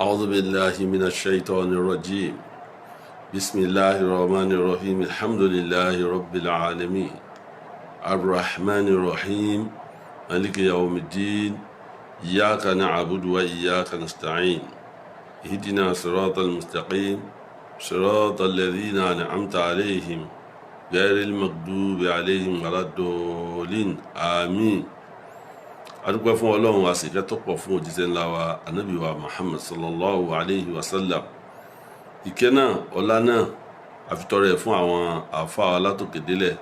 أعوذ بالله من الشيطان الرجيم. بسم الله الرحمن الرحيم. الحمد لله رب العالمين، الرحمن الرحيم، مالك يوم الدين. إياك نعبد وإياك نستعين، اهدنا صراط المستقيم، صراط الذين أنعمت عليهم، غير المغضوب عليهم ولا الضالين. آمين. Adúpẹ́ fún Ọlọ́run, àsìkẹ́ tó pọ̀ fún òjíṣẹ́ ńlá wa, Anabi wa Muhammad sallallahu alayhi wa sallam. Ìkẹ́ náà, ọlá náà, àfitọ́rẹ́ ẹ̀ fún àwọn àáfàá alátòkè délẹ̀,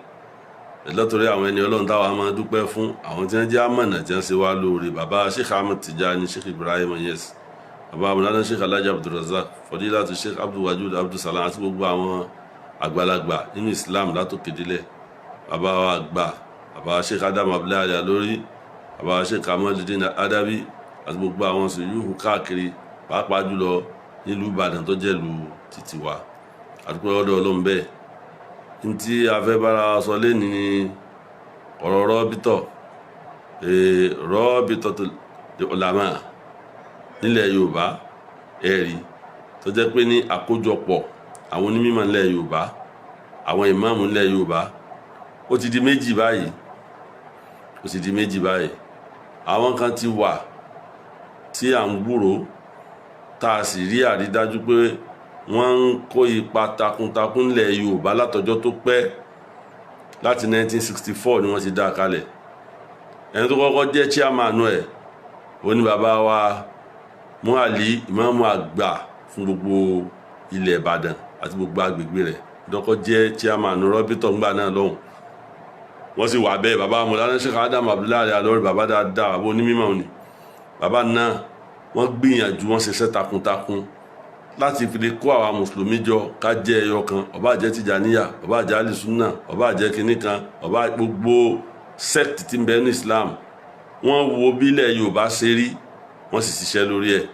látòrí àwọn ẹni Ọlọ́run táwa máa dúpẹ́ fún, àwọn tí wọ́n jẹ́ amọ̀nà, tí wọ́n ṣe wá lóore, bàbá Sheikh Ahmed Tijani, Sheikh Ibrahim Niass, bàbá amúnáná Sheikh Alhaji Abdulrazak, Fadilatu Sheikh Abdulwajud Abdulsalam, àti gbogbo àwọn àgbàlagbà nínú Islam látòkè délẹ̀, bàbá wa àgbà, bàbá Sheikh Adam Abdullahi Alori, bàbá Sheikh Kamaludin Adabi, àti gbogbo àwọn sèyúhù káàkiri, pàápàá jùlọ nílùú Ìbàdàn tó jẹ́ ìlú títí wa. Àdúpẹ́ ọ̀dọ̀ Ọlọ́run. Bẹ́ẹ̀ ntí afẹ́ bára sọ lẹ́ni ní ọ̀rọ̀ rọ́bìtọ̀ ulama nílẹ̀ Yorùbá. Ẹ̀rí tó jẹ́ pé ní àkójọpọ̀ àwọn onímọ̀ nílẹ̀ Yorùbá, àwọn ìmáàmù nílẹ̀ Yorùbá, ó ti di méjì báyìí, ó ti di méjì báyìí. Àwọn kan ti wà tí à ń gbúròó, tá a sì rí àrídájú pé wọ́n ń kó ipa takuntakun nílẹ̀ Yorùbá látọjọ́ tó pẹ́. Láti 1964 ni wọ́n ti dá a kalẹ̀. Ẹni tó kọ́kọ́ jẹ́ chairman ẹ̀, ó ní bàbá wa Muali, ìmáàmù àgbà fún gbogbo ilẹ̀ Ìbàdàn àti gbogbo agbègbè rẹ̀, dọ́kọ́ jẹ́ chairman rọ́bìtọ̀ ńgbà náà lọ́hùn. Wọ́n sì wà bẹ́ẹ̀. Bàbá Mọ̀lánà Sheikh Adam Abdullahi Alori, bàbá dáadáa, bàbá onímọ̀ ni bàbá náà. Wọ́n gbìyànjú, wọ́n ṣiṣẹ́ takuntakun láti fi lè kó àwa mùsùlùmí jọ, ká jẹ́ ẹyọ kan. Ó bá jẹ́ Tìjàníyà, ó bá jẹ́ Alùsùnà, ó bá jẹ́ kinní kan, ó bá gbogbo sect tí ń bẹ ní Islam, wọ́n wo bílẹ̀ Yorùbá ṣe rí, wọ́n sì ṣiṣẹ́ lórí ẹ̀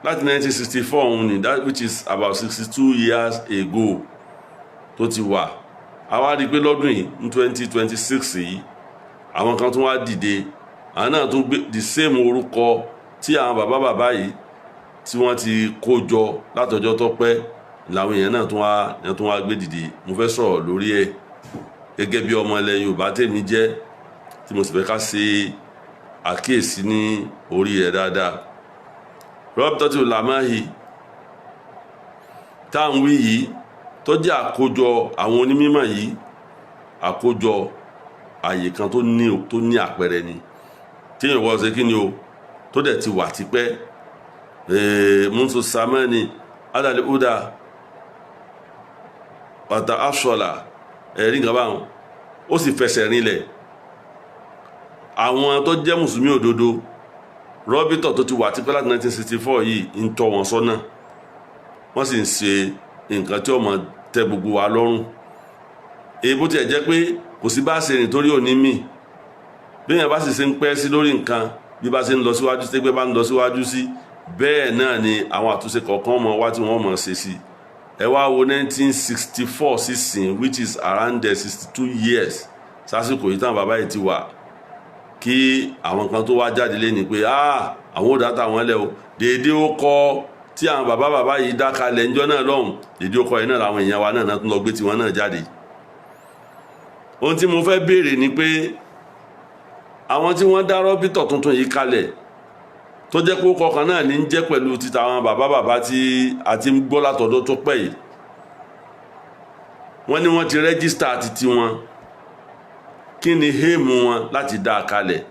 láti 1964 òun ni, that which is about 62 years ago tó ti wà. Àwa rí i pé lọ́dún yìí, ní 2026 yìí, àwọn kan tún wá dìde. Àwọn náà tún gbé the same orúkọ tí àwọn bàbá bàbá yìí tí wọ́n ti kó jọ látọjọ́ tó pẹ́ làwọn èèyàn náà tún wá gbé dìde. Mo fẹ́ sọ̀rọ̀ lórí ẹ̀ gẹ́gẹ́ bí ọmọ ilẹ̀ Yorùbá tèmi jẹ́, tí mo sì fẹ́ ká ṣe àkíyèsí ní orí ẹ̀ dáadáa. Rọ́bìtọ́tì Làmáhì tá à ń wí yìí, tó jẹ́ àkójọ àwọn onímọ̀ yìí, àkójọ àyè kan tó ní àpẹẹrẹ ni téèyàn wọ́n ṣe kí ni o, tó dẹ̀ ti wà tipẹ́ musu samani adali uda bàtà asọ́là ẹ̀rí nǹkan báwọn, ó sì fẹsẹ̀ rinlẹ̀. Àwọn tó jẹ́ mùsùlùmí òdodo, rọ́bìtọ̀ tó ti wà tipẹ́ láti 1964 yìí ń tọ́ wọn sọ́nà, wọ́n sì ń ṣe nǹkan tí ó máa tẹ́ gbogbo wa lọ́rùn. Èyí bó tiẹ̀ jẹ́ pé kò sí bá ṣe rìn torí òní mì, bí èèyàn bá sì ṣe ń pẹ́ sí lórí nǹkan, bí bá ṣe ń lọ síwájú sí, bá ń lọ síwájú sí, bẹ́ẹ̀ náà ni àwọn àtúnṣe kọ̀ọ̀kan mọ̀ wá tí wọ́n mọ̀ ṣe sí. Ẹ wá wo 1964 sísìn, which is around 62 years sásìkò yìí táwọn bàbá yìí ti wà, kí àwọn kan tó wá jáde lé ní pé, ah, àwọn ò dá táwọn lẹ o. Déédéé ó kọ tí àwọn bàbá bàbá yìí dá kalẹ̀ ńjọ́ náà lọ́hùn, déédéé ó kọ yìí náà làwọn èèyàn wa náà tún lọ gbé tiwọn náà jáde. Ohun tí mo fẹ́ béèrè ni pé, àwọn tí wọ́n dá rọ́bìtọ̀ tuntun yìí kalẹ̀, tó jẹ́ pé ó kọkàn náà ní jẹ́ pẹ̀lú títa àwọn bàbá bàbá tí a ti ń gbọ́ látọ̀dọ̀ tó pẹ́ yìí, wọ́n ní wọ́n ti register títí wọn, kí ni aim wọn láti dá a kalẹ̀?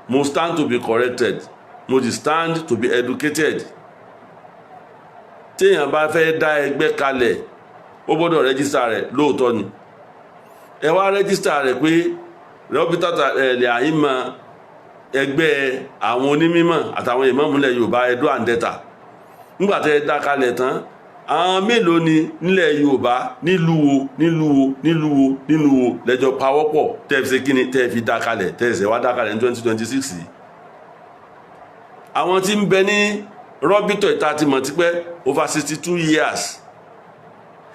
Mo stand to be corrected, mo ti stand to be educated. Téèyàn bá fẹ́ dá ẹgbẹ́ kalẹ̀, ó gbọ́dọ̀ register rẹ̀. Lóòótọ́ ni ẹ wá register rẹ̀ pé rọ́bìtà ẹ̀lẹ́ àyínmọ̀, ẹgbẹ́ àwọn onímọ̀ àtàwọn ìmáàmù ilẹ̀ Yorùbá, Edo and Delta. Nígbà tẹ́ ẹ dá kalẹ̀ tán, àwọn mélòó ni nílẹ̀ Yorùbá, nílùú wo, nílùú wo, nílùú wo, nílùú wo lẹ́jọ́ pawọ́pọ̀ tẹ́ fi ṣe kíni, tẹ́ fi dá kalẹ̀, tẹ́ ṣe wá dá kalẹ̀ ní 2026 yìí? Àwọn tí ń bẹ ní rọ́bìtọ̀ ìta ti mọ̀ tipẹ́, over 62 years,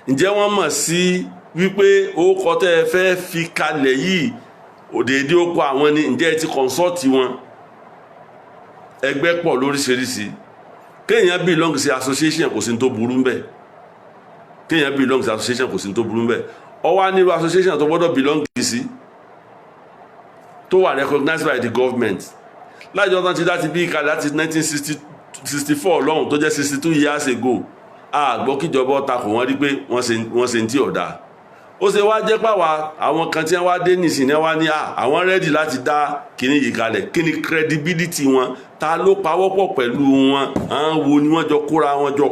ǹjẹ́ wọ́n mọ̀ sí wípé orúkọ tẹ́ ẹ fẹ́ fi kalẹ̀ yìí, òdèdè ó kọ àwọn ni? Ǹjẹ́ ẹ ti consult wọn? Ẹgbẹ́ pọ̀ lóríṣiríṣi. Kéèyàn belong sí association, kò sí ní tó burú ń bẹ̀. Kéèyàn belong sí association, kò sí ní tó burú ń bẹ̀. Ó wá nírú association tó gbọ́dọ̀ belong sí, tó wà recognized by the government. Lájọ tán ti dá ti bí kalẹ̀ láti 1964 lọ́hùn, tó jẹ́ 62 years ago, a gbọ́ kíjọba takò wọ́n rí pé wọ́n ṣe tí ọ̀dà. Ó ṣe wá jẹ́ pàwá àwọn kan tí wọ́n wá dé nìsín ní wá ní àwọn ready láti dá kíní yìí kalẹ̀. Kí ni credibility wọn? Ta ló pawọ́pọ̀ pẹ̀lú wọn? Àwọn wo ni wọ́n jọ kóra wọn jọ?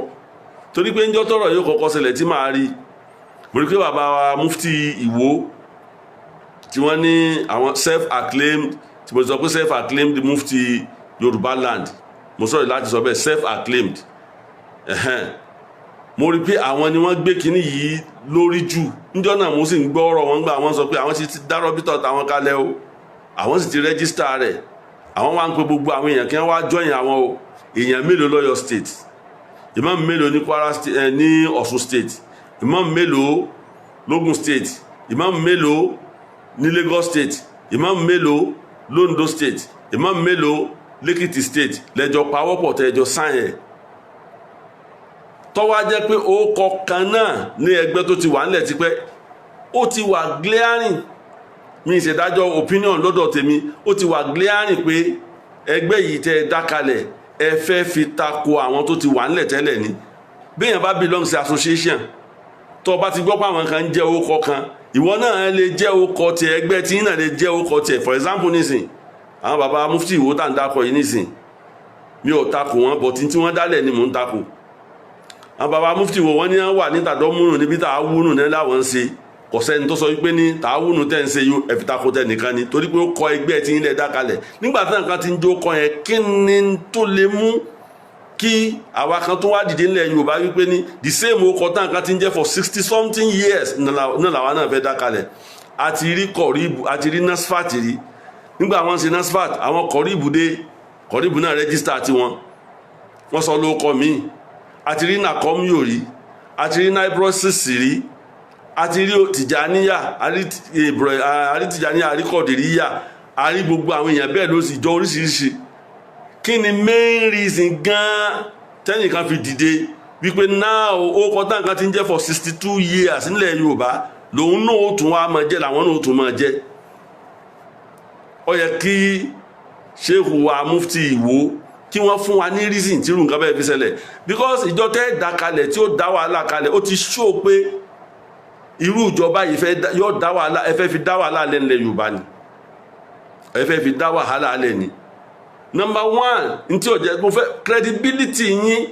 Torí pé njọ́ tọ́rọ̀ yóò kọ́kọ́ ṣẹlẹ̀ tí màá rí, mo rí pé bàbá wa Mufti Ìwó, tí wọ́n ní àwọn self-acclaimed, tí mo sọ pé self-acclaimed Mufti Yorùbá land, mo sọ̀rọ̀ láti sọ bẹ́ẹ̀, self-acclaimed ẹ̀hẹ́n. Mo rí pé àwọn ni wọ́n gbé kinní yìí lórí jù níjọ́ náà. Mo sì ń gbọ́ ọ̀rọ̀ wọn gbà, wọ́n sọ pé àwọn ti dá rọ́bìtọ̀ táwọn kalẹ̀ o, àwọn sì ti register rẹ̀, àwọn wá ń pe gbogbo àwọn èèyàn kí wọ́n wá join àwọn o. Èèyàn mélòó lọ́yọ̀ State? Imam mélòó ní Kwara State, ní Ọ̀ṣun State? Imam mélòó lógùn State? Imam mélòó ní Lagos State? Imam mélòó lóńdó State? Imam mélòó lẹ́kìtì State lẹ́jọ́ pawọ́pọ̀ tẹ́jọ́ sáyẹn, tọ́wọ́ á jẹ́ pé orúkọ kan náà ní ẹgbẹ́ tó ti wà nílẹ̀ tipẹ́? Ó ti wà glaring, mi ìṣèdájọ́ opinion lọ́dọ̀ tèmi, ó ti wà glaring pé ẹgbẹ́ yìí tẹ́ ẹ dá kalẹ̀, ẹ fẹ́ fi tako àwọn tó ti wà nílẹ̀ tẹ́lẹ̀ ni. Béèyàn bá belong sí association, tó bá ti gbọ́ pé àwọn kan ń jẹ́ orúkọ kan, ìwọ náà lè jẹ́ orúkọ tiẹ̀, ẹgbẹ́ tí náà lè jẹ́ orúkọ tiẹ̀. For example, nísìn, àwọn baba Mufti Ìwó tá à ń dákọ̀ yìí nísìn, mi ò takò wọn, but tí wọ́n dálẹ̀ ni mò ń takò. Àwọn baba Mufti Ìwó, wọ́n ní wọ́n wà ní tàdọ́múnù níbi tá a wúnù ní láwọn ń ṣe. Kò sẹ́ni tó sọ wípé ní tààwùnù tẹ́ ń ṣe yóò ẹ fi takò tẹ́ nìkan ni, torí pé ó kọ ẹgbẹ́ tí ń lẹ̀ dá kalẹ̀. Nígbà tí nǹkan ti ń jó kọ yẹn, kí ni tó lè mú kí àwa kan tó wá dìde nílẹ̀ Yorùbá wípé ní the same ó kọ tá nǹkan ti ń jẹ́ for 60 something years náà làwa náà fẹ́ dá kalẹ̀? Àti rí kọ̀ríbù, àti rí NASFAT rí. Nígbà wọn ṣe NASFAT, àwọn kọ̀ríbù dé, kọ̀ríbù náà register tiwọn, wọ́n sọ lóko míì. Àti rí nàkọ́m yóò rí, àti rí nibrosis rí, àti rí Tìjàníyà, àrí Tìjàníyà, àrí Kọ̀dìríyà, àrí gbogbo àwọn èèyàn bẹ́ẹ̀ ló sì jọ oríṣiríṣi. Kí ni main reason gan-an tẹ́nìkan fi dìde wípé náà ó kọ́ táǹkan ti ń jẹ́ for 62 years nílẹ̀ Yorùbá lòun náà ó tún wá máa jẹ́, làwọn náà ó tún máa jẹ́? Ó yẹ kí Sheikh wa Mufti Ìwó kí wọ́n fún wa ní reason tí irú nǹkan bẹ́ẹ̀ fi ṣẹlẹ̀, because ìjọ tẹ́ dá kalẹ̀ tí ó dá wàhálà kalẹ̀, ó ti show pé irú ìjọba yìí fẹ́ yóò dá wàhálà. Ẹ fẹ́ fi dá wàhálà lẹ́ nílẹ̀ Yorùbá ni, ẹ fẹ́ fi dá wàhálà lẹ́ ni. Number one, ntí ò jẹ́ mo fẹ́ credibility yín,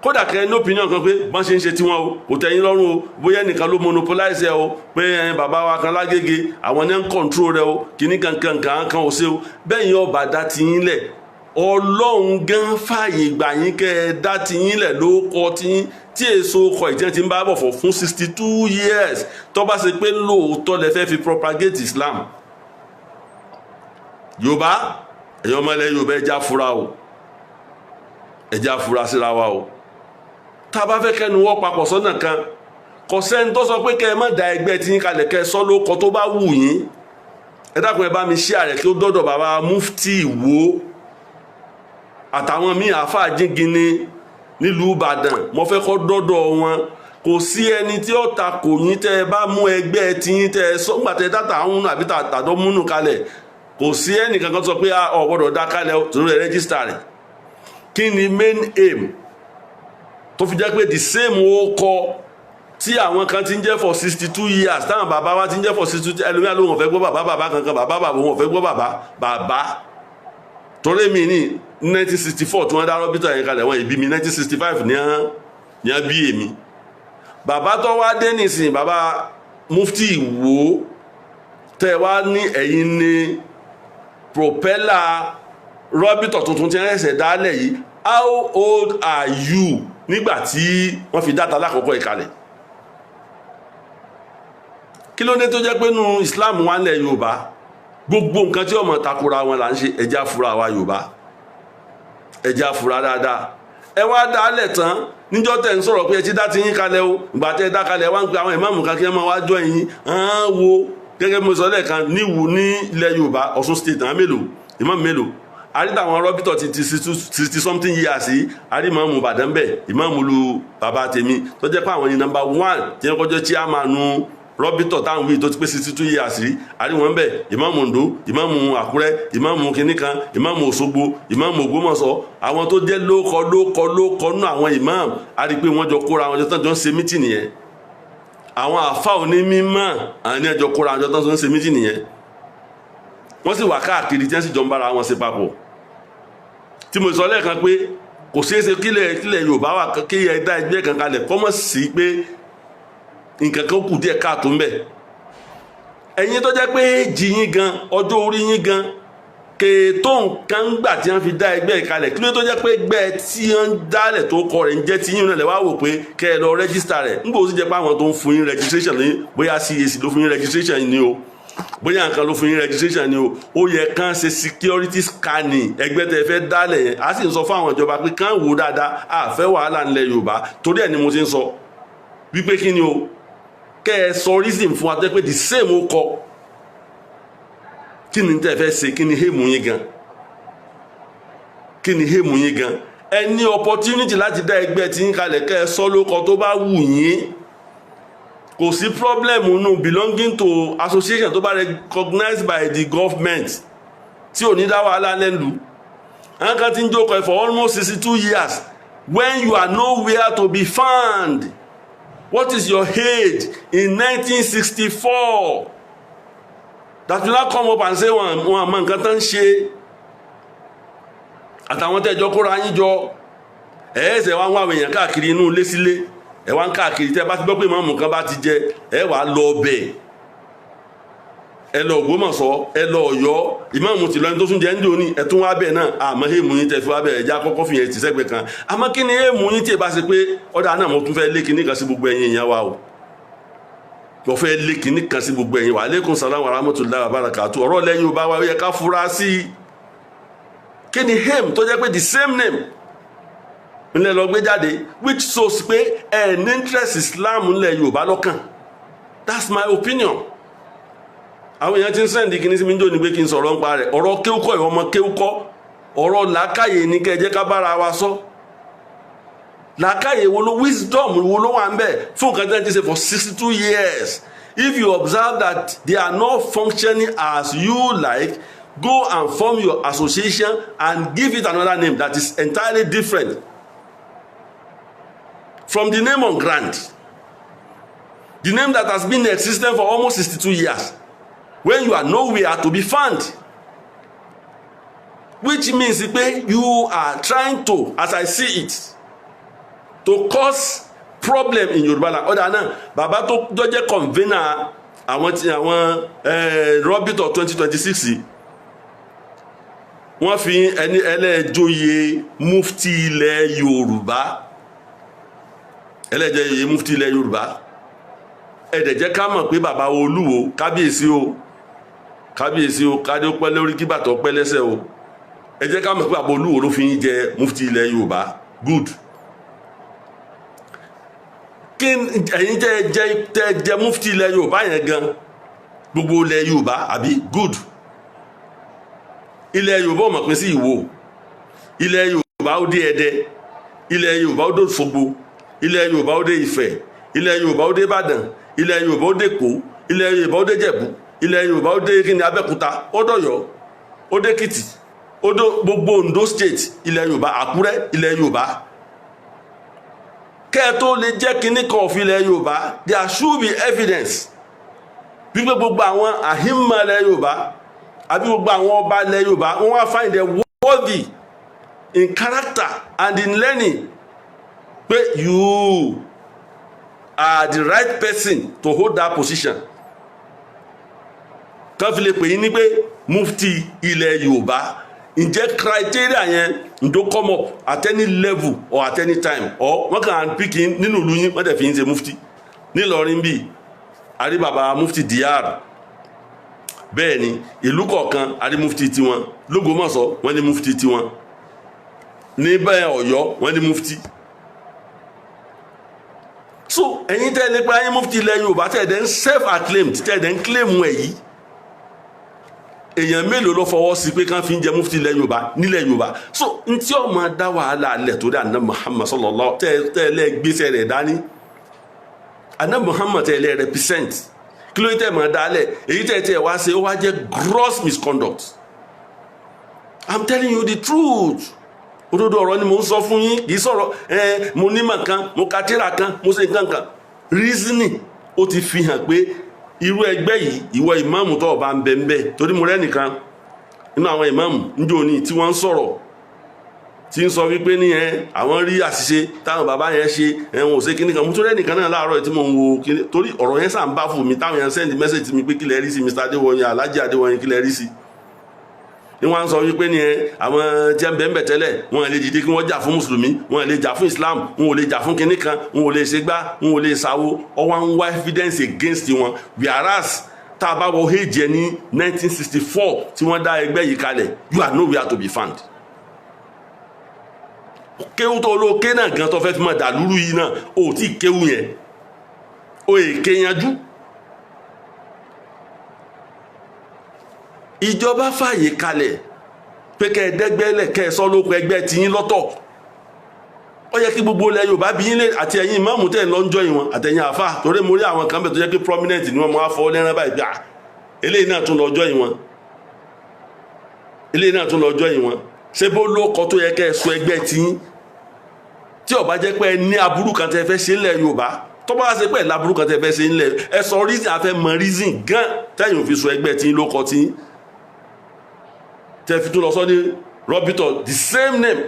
kódà kẹ́ ní opinion kan pé bọ́n ṣe ń ṣe tiwọn o kò tẹ́ yín lọ́rùn o, bóyá ẹnìkan ló monopolize ẹ o, pé ẹ bàbá wa kan lágége, àwọn ní ń control rẹ o, kìíní kankan kan kan ò ṣe o, bẹ́ẹ̀ yín ọba dá ti yín lẹ̀, Ọlọ́run gan fààyè gbà yín kẹ́ ẹ dá ti yín lẹ̀ ló kọ́ ti yín, tí èso kọ ìtẹ́ ti ń bá bọ̀ fún 62 years, tó bá ṣe pé lóòótọ́ lẹ fẹ́ fi propagate Islam. Yorùbá, ẹ̀yin ọmọ ilẹ̀ Yorùbá, ẹ já fura o, ẹ já fura síra wa o. Tá a bá fẹ́ kẹ́nu wọ́ papọ̀ sọ́nà kan, kò sẹ́ni tó sọ pé kẹ́ ẹ má da ẹgbẹ́ tí yín kalẹ̀, kẹ́ ẹ sọ ló kọ tó bá wù yín. Ẹ dákun, ẹ bá mi ṣí àrẹ kí ó dọ́dọ̀ bàbá Mufti Ìwó àtàwọn míì, àáfàá jíngini nílùú Ìbàdàn. Mo fẹ́ kọ́ dọ́dọ̀ wọn. Kò sí ẹni tí ó ta kò yín tẹ́ ẹ bá mú ẹgbẹ́ tí yín tẹ́ ẹ sọ ńgbà tẹ́ ẹ dáta àwọn àbí tàdọ́ múnú kalẹ̀. Kò sí ẹnì kankan sọ pé ọ gbọ́dọ̀ dá kalẹ̀ torí ẹ register rẹ̀. Kí ni main aim tó fi jẹ́ pé the same ó kọ tí àwọn kan ti ń jẹ́ for 62 years, táwọn bàbá wa ti ń jẹ́ for 62? Ẹlòmíà ló wọn fẹ́ gbọ́ bàbá bàbá kankan, bàbá bàbá wọn fẹ́ gbọ́ bàbá bàbá, torí mi ní 1964 tí wọ́n dá rọ́bìtà yẹn kalẹ̀, wọ́n ìbí mi 1965 ní án bí èmi. Bàbá tó wá dé nísìnyí, bàbá Mufti Ìwó, tẹ́ wá ní ẹ̀yin ní propeller rọ́bìtọ̀ tuntun tí wọ́n ṣẹ̀ṣẹ̀ dálẹ̀ yìí, how old are you nígbà tí wọ́n fi dáta lákòókò ìkalẹ̀? Kí ló dé tó jẹ́ pé nu Islam wà nílẹ̀ Yorùbá, gbogbo nǹkan tí ọmọ takora wọn là ń ṣe? Ẹja fura wa Yorùbá, ẹja fura dáadáa. Ẹ wá dálẹ̀ tán, níjọ́ tẹ̀ ń sọ̀rọ̀ pé ẹ ti dá ti yín kalẹ̀ o, ìgbà tẹ́ ẹ dá kalẹ̀, wá ń pe àwọn ìmáàmù kan kí wọ́n máa wá jọ yín hàn wo. Gẹ́gẹ́ bí mo sọ lẹ́ẹ̀kan, níwù ní ilẹ̀ Yorùbá, Ọ̀ṣun State, àwọn mélòó, ìmáàmù mélòó? Àríta àwọn rọ́bìtọ̀ ti 60 something years yìí. Àrí ìmáàmù Ìbàdàn bẹ́ẹ̀, ìmáàmù lu bàbá tèmi tó jẹ́ pé àwọn ní number one tí wọ́n kọjọ́ chairman rọ́bìtọ̀ táwọn wíì tó ti pé 62 years rí. Àrí wọn bẹ́ẹ̀, ìmáàmù Oǹdó, ìmáàmù Àkúrẹ́, ìmáàmù kìnìkan, ìmáàmù Òṣogbo, ìmáàmù Ògbómọ̀ṣọ́, àwọn tó jẹ́ lóókọ lóókọ lóókọ nínú àwọn ìmáàmù. Àrí pé wọ́n jọ kóra àwọn jọ tán jọ ń ṣe meeting yẹn. Àwọn àfa onímọ̀, àwọn ní ẹjọ́ kóra àwọn jọ tán jọ ń ṣe meeting yẹn. Wọ́n sì wà káàkiri tí wọ́n sì jọ ń bára wọn ṣe papọ̀. Tí mo sọ lẹ́ẹ̀kan pé kò ṣeé ṣe kílẹ̀ Yorùbá wà kí ẹ dá ẹgbẹ́ kan kalẹ̀ kọ́mọ̀ sí pé nǹkan kan kù díẹ̀ káàtó ń bẹ̀. Ẹ̀yin tó jẹ́ pé èjì yín gan, ọjọ́ orí yín gan kèétó nǹkan gbà tí wọ́n fi dá ẹgbẹ́ kalẹ̀, kí ló tó jẹ́ pé ẹgbẹ́ tí wọ́n ń dálẹ̀ tó kọ rẹ̀ ń jẹ́ tí yín náà lè wá wò pé kẹ́ ẹ lọ register rẹ̀? Nígbà ó sì jẹ́ pé àwọn tó ń fún yín registration ní, bóyá CAC ló fún yín registration ni o, bóyá nǹkan ló fún yín registration ni o, ó yẹ kán ṣe security scanning ẹgbẹ́ tẹ́ fẹ́ dálẹ̀ yẹn. A sì ń sọ fún àwọn ìjọba pé kán wò dáadáa. A fẹ́ wàhálà ńlẹ̀ Yorùbá. Torí ẹ̀ ni mo ti ń sọ wípé kí ni o, kẹ́ ẹ sọ reason fún wa tẹ́ pé the same ó kọ. Kí ni tẹ́ fẹ́ ṣe? Kí ni aim yín gan? Kí ni aim yín gan? Ẹ ní opportunity láti dá ẹgbẹ́ tí yín kalẹ̀, kẹ́ ẹ sọ lóko tó bá wù yín. Kò sí problem nínú belonging to association tó bá recognized by the government, tí ò ní dá wàhálà lẹ́nu. Àwọn kan ti ń jókòó for almost 62 years when you are nowhere to be found. What is your age in 1964 that you now come up and say wọn àmọ́ nǹkan tán ń ṣe? Àtàwọn tẹ́jọ́ kóra yín jọ, ẹ̀ẹ́sẹ̀ wá ń wá àwọn èèyàn káàkiri inú ilé sílé, ẹ̀ wá ń káàkiri. Tẹ́ bá ti gbọ́ pé ìmáàmù kan bá ti jẹ, ẹ̀ wá lọ bẹ̀, ẹ lọ Ògbómọ̀ṣọ́, ẹ lọ Ọ̀yọ́. Ìmáàmù ti lọ, ẹni tó tún jẹ́ ń dòní, ẹ tún wá bẹ̀ náà. Àmọ́ aim yín tẹ́ fi wá bẹ̀, ẹ̀já kọ́kọ́ fi yẹn ti sẹ́gbẹ̀ kan. Àmọ́ kí ni aim yín tí ẹ bá ṣe pé ọ̀dà náà? Mo tún fẹ́ lé kinní kan sí gbogbo ẹ̀yin èèyàn wa o. Mo fẹ́ lé kinní kan sí gbogbo ẹ̀yin wa. Aleykum salaam wa rahmatulahi wa barakatu. Ọ̀rọ̀ lẹ́yìn Yorùbá wa, ó yẹ ká fura sí i. Kí ni aim tó jẹ́ pé the same name ńlẹ̀ lọ gbé jáde, which shows pé ẹ ní interest Islam ńlẹ̀ Yorùbá lọ́kàn? That's my opinion. Àwọn èèyàn ti ń send kíní sí mi jò ní pé kí n sọ̀rọ̀ nípa rẹ̀. Ọ̀rọ̀ kéwúkọ́, ìwọ ọmọ kéwúkọ́, ọ̀rọ̀ làákàyè ní kẹ́ ẹ jẹ́ ká bára wa sọ. Làákàyè wo ló, wisdom wo ló wà ń bẹ̀ fún nǹkan tí wọ́n ti ṣe for 62 years? If you observe that they are not functioning as you like, go and form your association and give it another name that is entirely different from the name on ground, the name that has been in existence for almost 62 years, when you are nowhere to be found, which means pé you are trying to, as I see it, to cause problem in Yorùbá land. Ọ̀dà náà, bàbá tó jẹ́ convener àwọn ti àwọn rọ́bìtọ̀ 2026, wọ́n fi ẹni ẹlẹ́ẹ̀jọyè mufti ilẹ̀ Yorùbá, ẹlẹ́ẹ̀jọyè mufti ilẹ̀ Yorùbá. Ẹ dẹ̀ jẹ́ ká mọ̀ pé bàbá Olúwo, kábíyèsí o, kábíyèsí o, kádé ó pẹ́ lórí, kí bàtà ó pẹ́ lẹ́sẹ̀ o. Ẹ jẹ́ ká mọ̀ pé bàbá Olúwo ló fi ń jẹ mufti ilẹ̀ Yorùbá. Good. Kí ẹ̀yin jẹ́ mufti ilẹ̀ Yorùbá yẹn gan, gbogbo ilẹ̀ Yorùbá àbí? Good. Ilẹ̀ Yorùbá ò mọ̀ pín sí Ìwó. Ilẹ̀ Yorùbá ó dé Ẹdẹ, ilẹ̀ Yorùbá ó dé Òṣogbo, ilẹ̀ Yorùbá ó dé Ifẹ̀, ilẹ̀ Yorùbá ó dé Ìbàdàn, ilẹ̀ Yorùbá ó dé Èkó, ilẹ̀ Yorùbá ó dé Jẹ̀bú, ilẹ̀ Yorùbá ó dé kíni, Abẹ́òkúta, ó dọ̀yọ́, ó dé Èkìtì, ó dé gbogbo Ondo State, ilẹ̀ Yorùbá, Àkúrẹ́, ilẹ̀ Yorùbá. Kẹ́ ẹ tó lè jẹ́ kíní kan òfin ilẹ̀ Yorùbá, there should be evidence wípé gbogbo àwọn àhímọ̀ ilẹ̀ Yorùbá àbí gbogbo àwọn ọba ilẹ̀ Yorùbá, wọ́n wá find them worthy in character and in learning, pé you are the right person to hold that position, kan fi lè pè yín ní pé mufti ilẹ̀ Yorùbá. Ǹjẹ́ criteria yẹn ǹdó come up at any level or at any time, or wọ́n kàn pick yín nínú ìlú yín, wọ́n dẹ̀ fi yín ṣe mufti? Nílọrin bíi àrí bàbá mufti dr. Bẹ́ẹ̀ ni ìlú kọ̀ọ̀kan àrí mufti tiwọn. Lógbómọ̀ṣọ́, wọ́n ní mufti tiwọn. Ní bẹ́ẹ̀ Ọ̀yọ́, wọ́n ní mufti. So ẹ̀yin tẹ́ nípa ẹ̀yin mufti ilẹ̀ Yorùbá, tẹ́ ẹ̀ dẹ̀ ń self acclaimed, tẹ́ ẹ̀ dẹ̀ ń claim ẹ̀ yìí. Èèyàn mélòó ló fọwọ́ sí pé kán fi ń jẹ mufti ilẹ̀ Yorùbá nílẹ̀ Yorùbá? So n tí ó máa dá wàhálà alẹ̀ torí àná Muhammad sallallahu tẹ́ ẹ lẹ́ gbéṣẹ́ rẹ̀ dání, àná Muhammad tẹ́ ẹ lẹ́ represent, kí ló tẹ́ ẹ máa dá lẹ̀? Èyí tẹ́ ẹ tẹ́ ẹ wá ṣe, ó wá jẹ́ gross misconduct. I'm telling you the truth. Òdodo ọ̀rọ̀ ni mo ń sọ fún yín, kì í sọ̀rọ̀ ẹ mo nímọ̀ kan, mo ka tírà kan, mo ṣe nǹkan kan. Reasoning ó ti fi hàn pé irú ẹgbẹ́ yìí, ìwọ ìmáàmù tó o bá ń bẹ ń bẹ, torí mo rẹ́nìkan nínú àwọn ìmáàmù níjó ní tí wọ́n ń sọ̀rọ̀, tí ń sọ wípé ní ẹ àwọn rí àṣìṣe táwọn bàbá yẹn ṣe, ẹ wọn ò ṣe kíní kan. Mo tún rẹ́nìkan náà láàárọ̀ tí mo ń wo kíní, torí ọ̀rọ̀ yẹn sàn bá fún mi, táwọn yẹn send message mi pé kílẹ̀ rí sí Mr. Adéwọ̀nyí, Alhaji Adéwọ̀nyí, kílẹ̀ rí sí ní. Wọ́n á sọ wípé ní ẹ àwọn tí wọ́n bẹ̀ ń bẹ̀ tẹ́lẹ̀, wọ́n lè dìde kí wọ́n jà fún mùsùlùmí, wọ́n lè jà fún Islam, wọ́n ò lè jà fún kinní kan, wọ́n ò lè ṣe gbá, wọ́n ò lè ṣàwo. Ọwọ́ ń wá evidence against wọn, whereas tá a bá wọ age ẹ ní 1964 tí wọ́n dá ẹgbẹ́ yìí kalẹ̀, you are nowhere to be found. Kéwú tó olóòké náà gan tó fẹ́ fi máa dàlúrú yìí náà, ò tí kéwú yẹn o èké yanjú. Ìjọba fààyè kalẹ̀ pé kẹ́ ẹ dẹ́gbẹ́lẹ̀, kẹ́ ẹ sọ lóko ẹgbẹ́ tiyín lọ́tọ̀. Ó yẹ kí gbogbo ilẹ̀ Yorùbá bí yín lé, àti ẹ̀yin ìmáàmù tẹ̀ ń lọ ń jọyìn wọn, àtẹ̀yìn àfà, torí mo rí àwọn kan bẹ̀ tó jẹ́ pé prominent ni wọ́n máa fọ́ lẹ́rán báyìí gbà. Eléyìí náà tún lọ jọyìn wọn, eléyìí náà tún lọ jọyìn wọn. Ṣé bó ló kọ tó yẹ kẹ́ ẹ sọ ẹgbẹ́ tiyín? Tí ó bá jẹ́ pé ẹ ní aburú kan tẹ́ fẹ́ ṣe ńlẹ̀ Yorùbá, tó bá ṣe pé ẹ láburú kan tẹ́ fẹ́ ṣe ńlẹ̀, ẹ sọ reason, àfẹ́ mọ reason gan tẹ́yìn ò fi sọ ẹgbẹ́ tiyín ló kọ tiyín, tẹ́ fi tún lọ sọ ní rọ́bìtọ̀ the same name.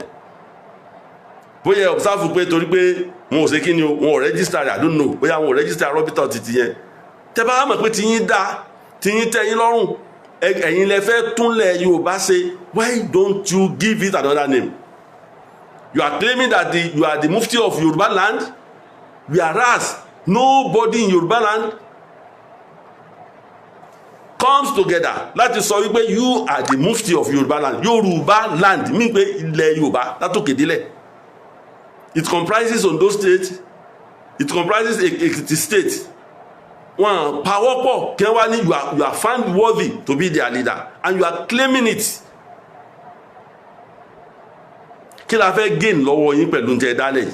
Bóyá observe pé torí pé wọn ò ṣe kí ni o, wọn ò register, I don't know, bóyá wọn ò register rọ́bìtọ̀ títí yẹn. Tẹ́ bá mọ̀ pé tiyín dá, tiyín tẹ́ yín lọ́rùn, ẹ̀yin lẹ fẹ́ túnlẹ̀ Yorùbá ṣe, why don't you give it another name? You are claiming that you are the mufti of Yoruba land, whereas nobody in Yoruba land comes together láti sọ wípé you are the mufti of Yoruba land. Yoruba land mean pé ilẹ̀ Yorùbá látòkè délẹ̀. It comprises Ondo State, it comprises Ekiti State. Wọn pawọ́pọ̀ kí wọ́n wá ní you are found worthy to be their leader, and you are claiming it. Kí la fẹ́ gain lọ́wọ́ yín pẹ̀lú ní tẹ́ dálẹ̀ yìí?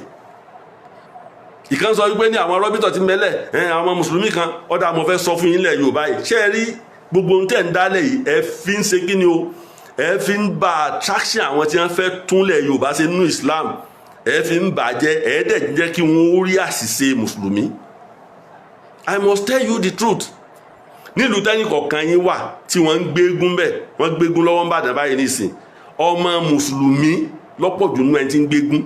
Ìkan sọ wípé ní àwọn rọ́bìtọ̀ ti mẹ́lẹ̀ ẹ̀, àwọn mùsùlùmí kan ọ̀dà. Mo fẹ́ sọ fún yín lẹ̀ Yorùbá yìí, ṣé ẹ rí gbogbo ohun tẹ́ ń dálẹ̀ yìí, ẹ fi ń ṣe kí ni o, ẹ fi ń ba attraction àwọn tí wọ́n fẹ́ túnlẹ̀ Yorùbá ṣe nínú Islam, ẹ fi ń bàjẹ́, ẹ dẹ̀ jẹ́ kí wọ́n rí àṣìṣe mùsùlùmí. I must tell you the truth. Nílùú tẹ́yìn kọ̀ọ̀kan yín wà tí wọ́n ń gbégún bẹ́ẹ̀, wọ́n gbégún lọ́wọ́ ń bàdàn báyìí nísìn, ọmọ mùsùlùmí lọ́pọ̀ jù nínú ẹni tí ń gbégún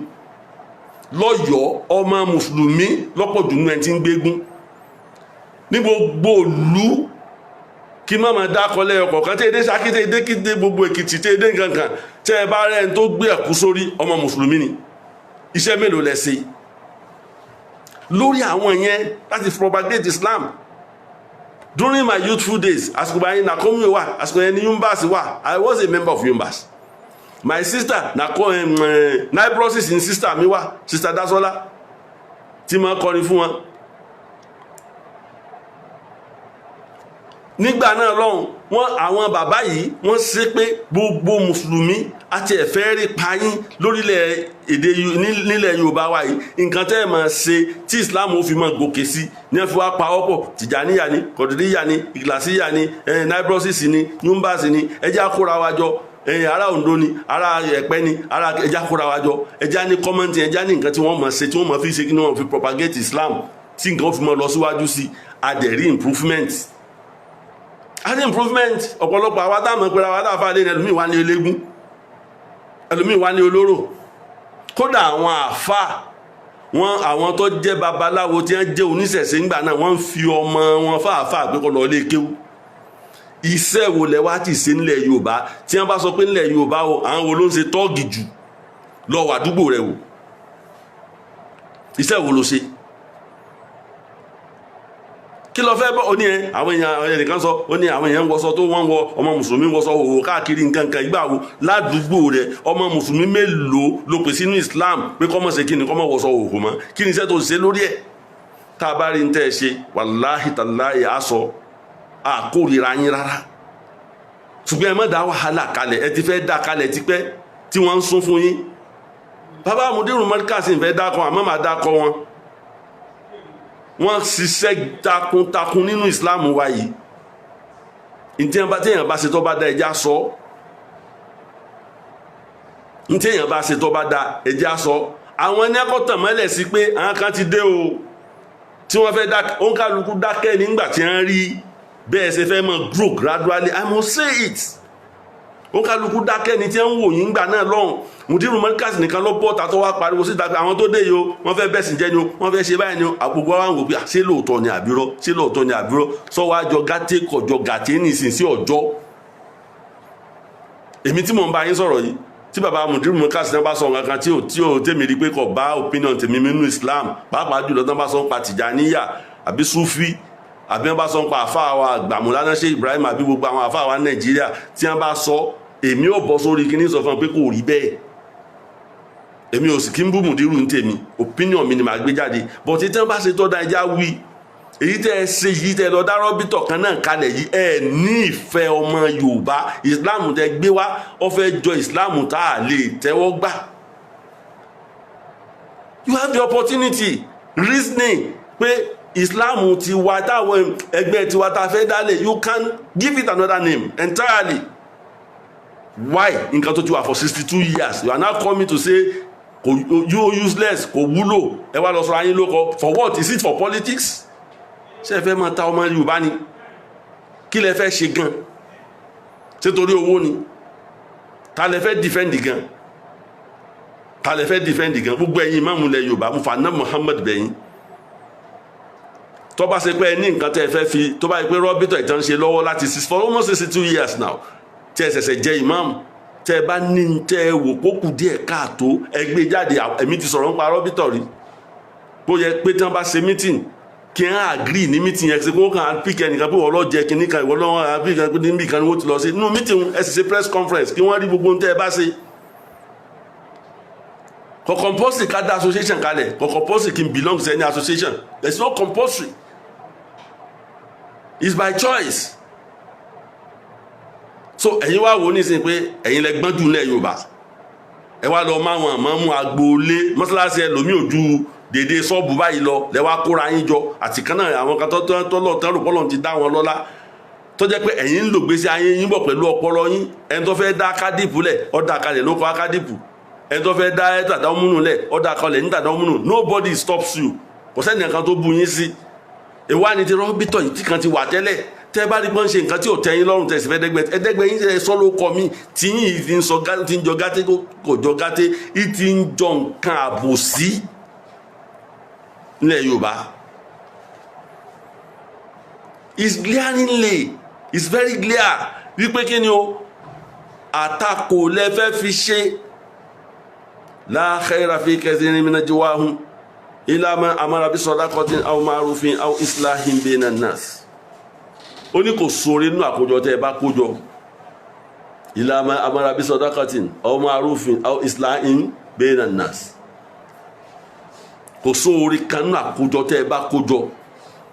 lọ́yọ̀ọ́. Ọmọ mùsùlùmí lọ́pọ̀ jù nínú ẹni tí ń gbégún ní gbogbo ìlú, kí má máa dákọ lẹ́yọ kọ̀ọ̀kan, tí èdè Ṣakí, tí èdè kéde, gbogbo Èkìtì, tí èdè nǹkankan, tí ẹ bá rẹ̀ ń tó gbé ẹ̀kú sórí, ọmọ mùsùlùmí ni. Iṣẹ́ mélòó lẹ ṣe lórí àwọn yẹn láti propagate Islam? During my youthful days, àsìkò báyìí NACOMYO wà, àsìkò yẹn ní UMBAS wà. I was a member of UMBAS. My sister nako nibrosis ní sister mi wà, Sister Dasola, tí mo kọrin fún wọn nígbà náà lọ́hùn. Wọ́n àwọn bàbá yìí, wọ́n ṣe pé gbogbo mùsùlùmí àti ẹ̀fẹ́ rí payín lórílẹ̀ èdè nílẹ̀ Yorùbá wa yìí, nǹkan tẹ́ ẹ̀ máa ṣe tí Islam ó fi máa gòkè sí ní ẹ fi wá pa ọ́pọ̀. Tìjàníyà ni, Kọ̀dìríyà ni, Ìkìlàsíyà ni, nibrosis ni, yumbas ni, ẹjẹ́ àkóra wa jọ. Ará Ondo ni, ará Ẹ̀pẹ́ ni, ará ẹjẹ́ àkóra wa jọ, ẹjẹ́ ní kọ́mọ́ntì, ẹjẹ́ ní nǹkan tí wọ́n máa ṣe, tí wọ́n máa fi ṣe kí ni, wọ́n fi propagate Islam, tí nǹkan ó fi máa lọ síwájú sí. Adẹ̀rí improvement, a ní improvement. Ọ̀pọ̀lọpọ̀ àwa tá mọ̀ pé àwa tá fà lé ní, ẹlòmíì wá ní eléégún, ẹlòmíì wá ní olóró. Kódà àwọn àfà wọn, àwọn tó jẹ́ babaláwo tí wọ́n jẹ́ oníṣẹ̀ṣe ńgbà náà, wọ́n ń fi ọmọ wọn fàáfà pé kó lọ lé kéwú. Iṣẹ́ wo lẹ wá ti ṣe nílẹ̀ Yorùbá? Tí wọ́n bá sọ pé nílẹ̀ Yorùbá o, àwọn wo ló ń ṣe tọ́ọ̀gì jù, lọ wà àdúgbò rẹ wò. Iṣẹ́ wo ló ṣe? Kí ló fẹ́ bọ́? Ó ní ẹ àwọn èèyàn, ẹnìkan sọ, ó ní àwọn èèyàn ń wọṣọ tó wọ́n ń wọ, ọmọ mùsùlùmí ń wọṣọ òwò káàkiri nǹkan kan. Ìgbà wo ládùúgbò rẹ, ọmọ mùsùlùmí mélòó ló pè sínú Islam pé kọ́mọ ṣe kí ni, kọ́mọ wọṣọ òwò mọ́? Kí ni iṣẹ́ tó ṣe lórí ẹ̀? Tá a bá rí ní tẹ́ ẹ ṣe, wàláhì tàláhì, aṣọ àkórira yín rárá. Ṣùgbọ́n ẹ má dá wàhálà kalẹ̀. Ẹ ti fẹ́ dá kalẹ̀ tipẹ́ tí wọ́n ń sún fún yín. Bàbá Mudiru Markaz ń fẹ́ dákọ̀, àmọ́ màá dákọ̀ wọn. Wọ́n ṣiṣẹ́ takuntakun nínú Islam wa yìí. Ntí wọn bá téèyàn bá ṣe tó bá da, ẹja sọ. Ntí èèyàn bá ṣe tó bá da, ẹja sọ. Àwọn ẹni akọ́tàn mọ́lẹ̀ sí pé àwọn kan ti dé o tí wọ́n fẹ́ dá òǹkàlùkù dákẹ́ nígbà tí wọ́n rí bẹ́ẹ̀ ṣe fẹ́ mọ̀ grow gradually. I must say it. Òǹkàlùkù dákẹ́ ní tí wọ́n ń wò yín gbà náà lọ́hùn. Mudiru Markaz nìkan ló bọ́ ta tó wá pariwo síta pé àwọn tó dé yìí o, wọ́n fẹ́ bẹ̀sìn jẹ́ ni o, wọ́n fẹ́ ṣe báyìí ni o. Àgbogbo wa ń wò pé ṣé lóòótọ́ ni àbírọ́, ṣé lóòótọ́ ni àbírọ́? Sọ wá jọ gàtẹ́ kọjọ gàtẹ́ nìsín sí ọjọ́. Èmi tí mò ń bá yín sọ̀rọ̀ yìí, tí baba Mudiru Markaz náà bá sọ nǹkan kan tí ò tèmi rí pé kò bá opinion tèmi nínú Islam, pàápàá jùlọ tí wọ́n bá sọ ń pa Tìjàníyà àbí Sufi, àbí wọ́n bá sọ ń pa àfáà wa Gbàmúlánà ṣe Ibrahim, àbí gbogbo àwọn àfáà wa Nàìjíríà tí wọ́n bá sọ, èmi ò bọ́ sórí kíní sọ fún wọn pé kò rí bẹ́ẹ̀. Èmi ò sì kí ń bú Mudiru ní tèmi, opinion mi ni màá gbé jáde. But tí wọ́n bá ṣe tọ́ da, ẹja wí. Èyí tẹ́ ẹ ṣe yìí, tẹ́ ẹ lọ dá rọ́bìtọ̀ kan náà kalẹ̀ yìí, ẹ ní ìfẹ́ ọmọ Yorùbá. Islam tẹ́ gbé wá, ó fẹ́ jọ Islam tá a lè tẹ́wọ́ gbà. You have the opportunity reasoning pé Islam ti wa táwọn ẹgbẹ́ tiwa tá a fẹ́ dálẹ̀, you can give it another name entirely. Why nǹkan tó ti wà for 62 years, you are now coming to say kò you useless, kò wúlò? Ẹ wá lọ sọ ayé lóko. For what? Is it for politics? Ṣé ẹ fẹ́ máa ta ọmọ Yorùbá ni? Kí lẹ fẹ́ ṣe gan? Ṣé torí owó ni? Ta lẹ fẹ́ defend gan? Ta lẹ fẹ́ defend gan? Gbogbo ẹ̀yin ìmáàmù lẹ Yorùbá, mo fà ná Muhammad bẹ̀yìn. Tó bá ṣe pé ẹ ní nǹkan tẹ́ ẹ fẹ́ fi, tó bá yẹ pé rọ́bìtọ̀ ìtàn ṣe lọ́wọ́ láti six for almost 62 years now, tí ẹ ṣẹ̀ṣẹ̀ jẹ́ ìmáàmù, tẹ́ ẹ bá ní tẹ́ ẹ wò kókù díẹ̀ káàtó, ẹ gbé jáde. Èmi ti sọ̀rọ̀ nípa rọ́bìtọ̀ rí bó yẹ pé tí wọ́n bá ṣe meeting, kí wọ́n agree ní meeting yẹn, ṣe kí wọ́n kàn á pick ẹnìkan pé wọ́n lọ jẹ kínní kan, ìwọ lọ́wọ́ á pick ẹnìkan pé níbi kan ni wọ́n ti lọ sí nínú meeting. Ẹ sì ṣe press conference kí wọ́n rí gbogbo ohun tẹ́ ẹ bá ṣe. Kò compulsory ká dá association kalẹ̀. Kò compulsory kí n belong to any association. There is no compulsory, it's by choice. So ẹ̀yin wá wò ó nísìnyí pé ẹ̀yin lẹ gbọ́n jù nílẹ̀ Yorùbá. Ẹ wá lọ máwọn àmọ́ mú agboolé mọ́sálásí ẹlòmíì ojú dèdè sọ́ọ̀bù báyìí lọ lẹ wá kóra yín jọ àti kan náà, àwọn kan tọ́lọ̀ tọ́lọ̀ pọ́lọ̀ ti dá wọn lọ́lá, tó jẹ́ pé ẹ̀yin ń lò gbèsè ayé yín bọ̀ pẹ̀lú ọpọlọ yín. Ẹni tó fẹ́ dá kádìpù lẹ̀, ó dá kalẹ̀ ló kọ́ kádìpù. Ẹni tó fẹ́ dá tàdá múnú lẹ̀, ó dá kalẹ̀ ní tàdá múnú. Nobody stops you. Kò sẹ́ni kan tó bu yín sí. Ìwá ni ti rọ́bìtọ̀ yìí tí kan ti wà tẹ́lẹ̀. Tẹ́ bá rí pọ́n ṣe nǹkan tí ò tẹ́ yín lọ́rùn, tẹ́ sì fẹ́ dẹ́gbẹ́ ẹ̀dẹ́gbẹ́ yín, ṣe sọ ló kọ mí tí yín yìí ti ń sọ, ti ń jọ gàtẹ́, kò jọ gàtẹ́ yìí, ti ń jọ nǹkan àbòsí nílẹ̀ Yorùbá. It's glaringly, it's very clear wípé kí ni o, àtakò lẹ fẹ́ fi ṣe. La khaira fi kathirin min najwahum illa man amara bi sadaqatin aw ma'rufin aw islahin bayna nas. Ó ní kò sóore nínú àkójọ tẹ́ ẹ bá kójọ, illa man amara bi sadaqatin aw ma'rufin aw islahin bayna nas. Kò sóore kan nínú àkójọ tẹ́ ẹ bá kójọ,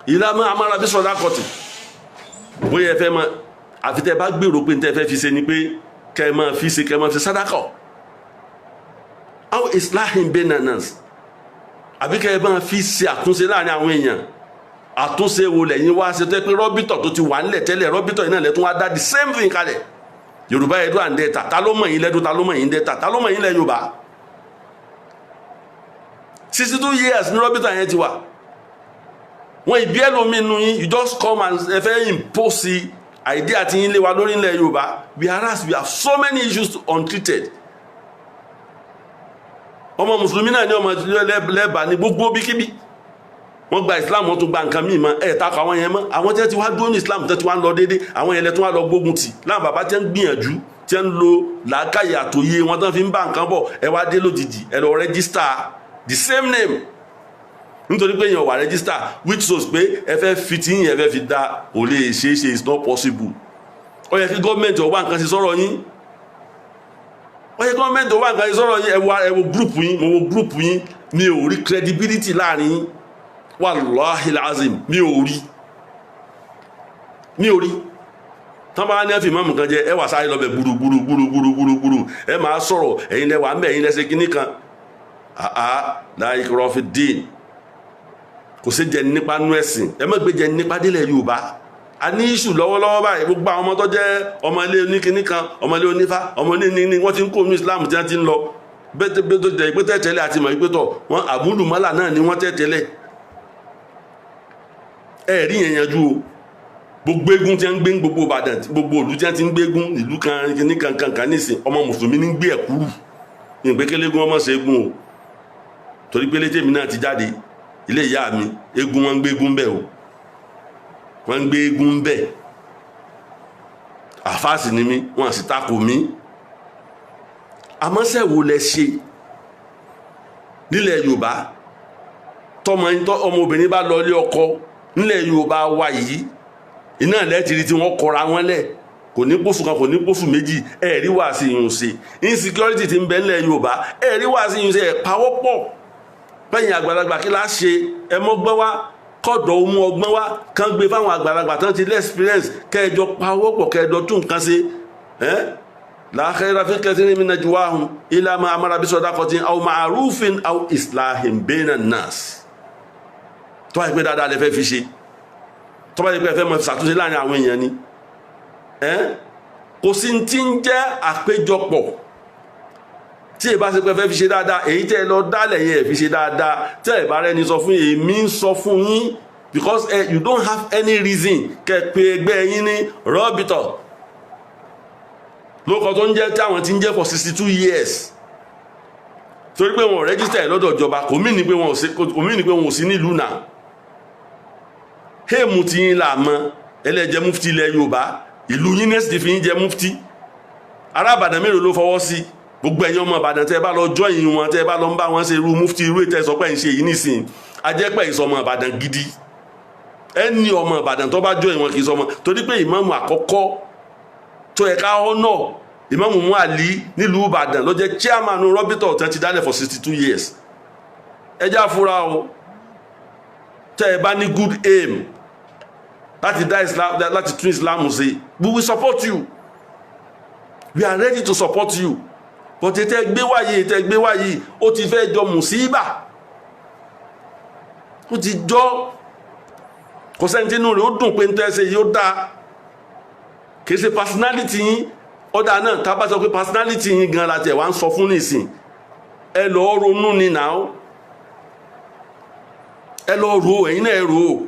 illa man amara bi sadaqatin. Bóyá ẹ fẹ́ mọ, àfi tẹ́ ẹ bá gbèrò pé tẹ́ ẹ fẹ́ fi ṣe ni pé kẹ́ ẹ máa fi ṣe, kẹ́ ẹ máa fi sàdákà, aw islahin bayna nas, àbí kẹ́ ẹ máa fi ṣe àtúnṣe láàrin àwọn èèyàn. Àtúnṣe wo lẹ́yìn wá ṣe tó yẹ pé rọ́bìtọ̀ tó ti wà ńlẹ̀ tẹ́lẹ̀, rọ́bìtọ̀ yìí náà lẹ́tún wá dá the same thing kalẹ̀, Yorùbá Ẹdó and Delta? Ta ló mọ̀ yín lẹ́dún? Ta ló mọ̀ yín Delta? Ta ló mọ̀ yín lẹ́ Yorùbá? 62 years ní rọ́bìtọ̀ yẹn ti wà. Wọn ìbí ẹlòmíì nù yín. You just come and ẹ fẹ́ impose idea tí yín lé wa lórí ilẹ̀ Yorùbá, whereas we have so many issues untreated. Ọmọ mùsùlùmí náà ní ọmọ lẹ́bàá ní gbogbo bíkíbí. Wọ́n gba Islam, wọ́n tún gba nǹkan míì mọ́. Ẹ̀ takọ̀ àwọn yẹn mọ́. Àwọn tí wọ́n ti wá dúró ní Islam, tí wọ́n ti wá ń lọ déédé, àwọn yẹn lẹ tún wá lọ gbógun tì. Láwọn bàbá tí wọ́n ń gbìyànjú, tí wọ́n ń lo làákàyè àtòyé wọn, tí wọ́n fi ń bá nǹkan bọ̀, ẹ wá dé lójijì, ẹ lọ register the same name nítorí pé èèyàn wà register, which shows pé ẹ fẹ́ fi tí yín, ẹ fẹ́ fi da. Kò lè ṣeé ṣe, it's not possible. Ó yẹ kí gọ́ọ̀mẹ̀ntì ó wá nǹkan ṣe sọ̀rọ̀ yín. Ó yẹ kí gọ́ọ̀mẹ̀ntì ó wá nǹkan ṣe sọ̀rọ̀ yín. Ẹ wo group yín, mo wo group yín, mi ò rí credibility láàrin yín. Wàláhì lazim, mi ò rí, mi ò rí. Tán bá ní ẹ fi ìmáàmù kan jẹ, ẹ wà sáré lọ́bẹ̀ gbúrú gbúrú gbúrú gbúrú gbúrú, ẹ máa sọ̀rọ̀ ẹ̀yin lẹ́wà ń bẹ̀, ẹ̀yin lẹ́sẹ̀ kínní kan. Àá la ikraha fi din, kò sí jẹ nípa nú ẹ̀sìn. Ẹ má gbé jẹ nípa délẹ̀ Yorùbá. A ní iṣu lọ́wọ́lọ́wọ́ báyìí. Gbogbo àwọn ọmọ tó jẹ́ ọmọ ilé oníkíní kan, ọmọ ilé onífá, ọmọ ilé ní, wọ́n ti ń kó ní Islam tí wọ́n ti ń lọ bẹ́ẹ̀ tó jẹ́ ìpé tẹ́tẹ́lẹ̀ àti mọ̀ ìpé tọ̀ wọ́n àbúlùmọ́là náà ni wọ́n tẹ́tẹ́lẹ̀. Ẹ rí yẹn yanjú o. Gbogbo eégún tí wọ́n ń gbé gbogbo Ìbàdàn, gbogbo ìlú tí wọ́n ti ń gbégún ìlú kan ní kankan kan nísìn, ọmọ mùsùlùmí ní gbé ẹ̀kúrú ní ìpékélégún ọmọ ṣẹ́gun o, torí pé létèmi náà ti jáde ilé ìyá mi, eégún wọn ń gbégún bẹ́ẹ̀ o, wọ́n ń gbé eégún bẹ́ẹ̀. Àfáàsì ni mí, wọ́n sì takò mí. Àmọ́sẹ̀ wo lẹ ṣe nílẹ̀ Yorùbá tọmọ ọmọbìnrin bá lọ ilé ọkọ nílẹ̀ Yorùbá wa yìí, iná lẹ́tìrì tí wọ́n kọra wọn lẹ̀, kò ní pósù kan, kò ní pósù méjì. Ẹ̀rí wà sí ìyún ṣe. Insecurity ti ń bẹ nílẹ̀ Yorùbá, ẹ̀rí wà sí ìyún ṣe. Ẹ̀ pawọ́pọ̀ pẹ̀yìn àgbàlagbà, kí lá ṣe? Ẹ mọ́gbọ́n wá, kọ́dọ̀ mú ọgbọ́n wá, kán gbé fáwọn àgbàlagbà tán ti l'experience, kẹjọ pawọ́pọ̀, kẹjọ tún nǹkan ṣe. Ẹ́ la khayra fi kathirin min najwahum illa ma amara bi sadaqatin aw ma'rufin aw islahin bayna nas. Tó bá yẹ pé dáadáa lè fẹ́ fi ṣe, tó bá yẹ pé ẹ fẹ́ mọ ṣàtúnṣe láàrin àwọn èèyàn ni, ẹ́ kò sí ti ń jẹ́ àpéjọpọ̀ tí ẹ bá ṣe pé fẹ́ fi ṣe dáadáa. Èyí tẹ́ ẹ lọ dálẹ̀ yẹn, ẹ fi ṣe dáadáa. Tẹ́ ẹ bá rẹ́ni sọ fún èmi, ń sọ fún yín, because you don't have any reason kẹ́ pé ẹgbẹ́ yín ní rọ́bìtọ̀ lóko tó ń jẹ́ tí àwọn ti ń jẹ́ for 62 years, torí pé wọn ò register ẹ̀ lọ́dọ̀ ìjọba, kò mí ní pé wọn ò sí, kò mí ní pé wọn ò sí nílùú náà. Héèmù tí yín là mọ́ ẹlẹ́jẹ̀ mufti ilẹ̀ Yorùbá, ìlú yín nẹ́sì ti fi yín jẹ mufti. Ará Ìbàdàn mélòó ló fọwọ́ sí? Gbogbo ẹ̀yin ọmọ Ìbàdàn tẹ́ ẹ bá lọ join wọn, tẹ́ ẹ bá lọ ń bá wọn ṣe irú mufti, irú ètò ẹ̀sọ́ pẹ̀ ń ṣe yìí nísìnyí, ajẹ́pẹ̀ ìsọmọ Ìbàdàn gidi. Ẹni ọmọ Ìbàdàn tó bá join wọn kì í sọmọ, torí pé ìmáàmù àkọ́kọ́ tó ẹ̀ka ọ̀nà, Ìmáàmù Mu Ali nílùú Ìbàdàn, ló jẹ́ chairman rọ́bìtọ̀ tẹ́ ti dálẹ̀ for 62 years. Ẹ já fura o. Tẹ́ ẹ bá ní good aim láti dá Islam, láti tún Islam ṣe, we will support you, we are ready to support you. But ètò ẹgbẹ́ wáyé, ètò ẹgbẹ́ wáyé, ó ti fẹ́ jọ mùsíbà, ó ti jọ. Kò sẹ́ni tí inú rẹ̀ ó dùn pé ń tẹ́ ṣe yìí ó dáa. Kì í ṣe personality yín ọ̀dà náà. Tá a bá sọ pé personality yín gan la tiẹ̀ wá ń sọ fún nísìn, ẹ lọ́ọ́ ronú ni náà, ẹ lọ́ọ́ ro, ẹ̀yin náà ẹ ro.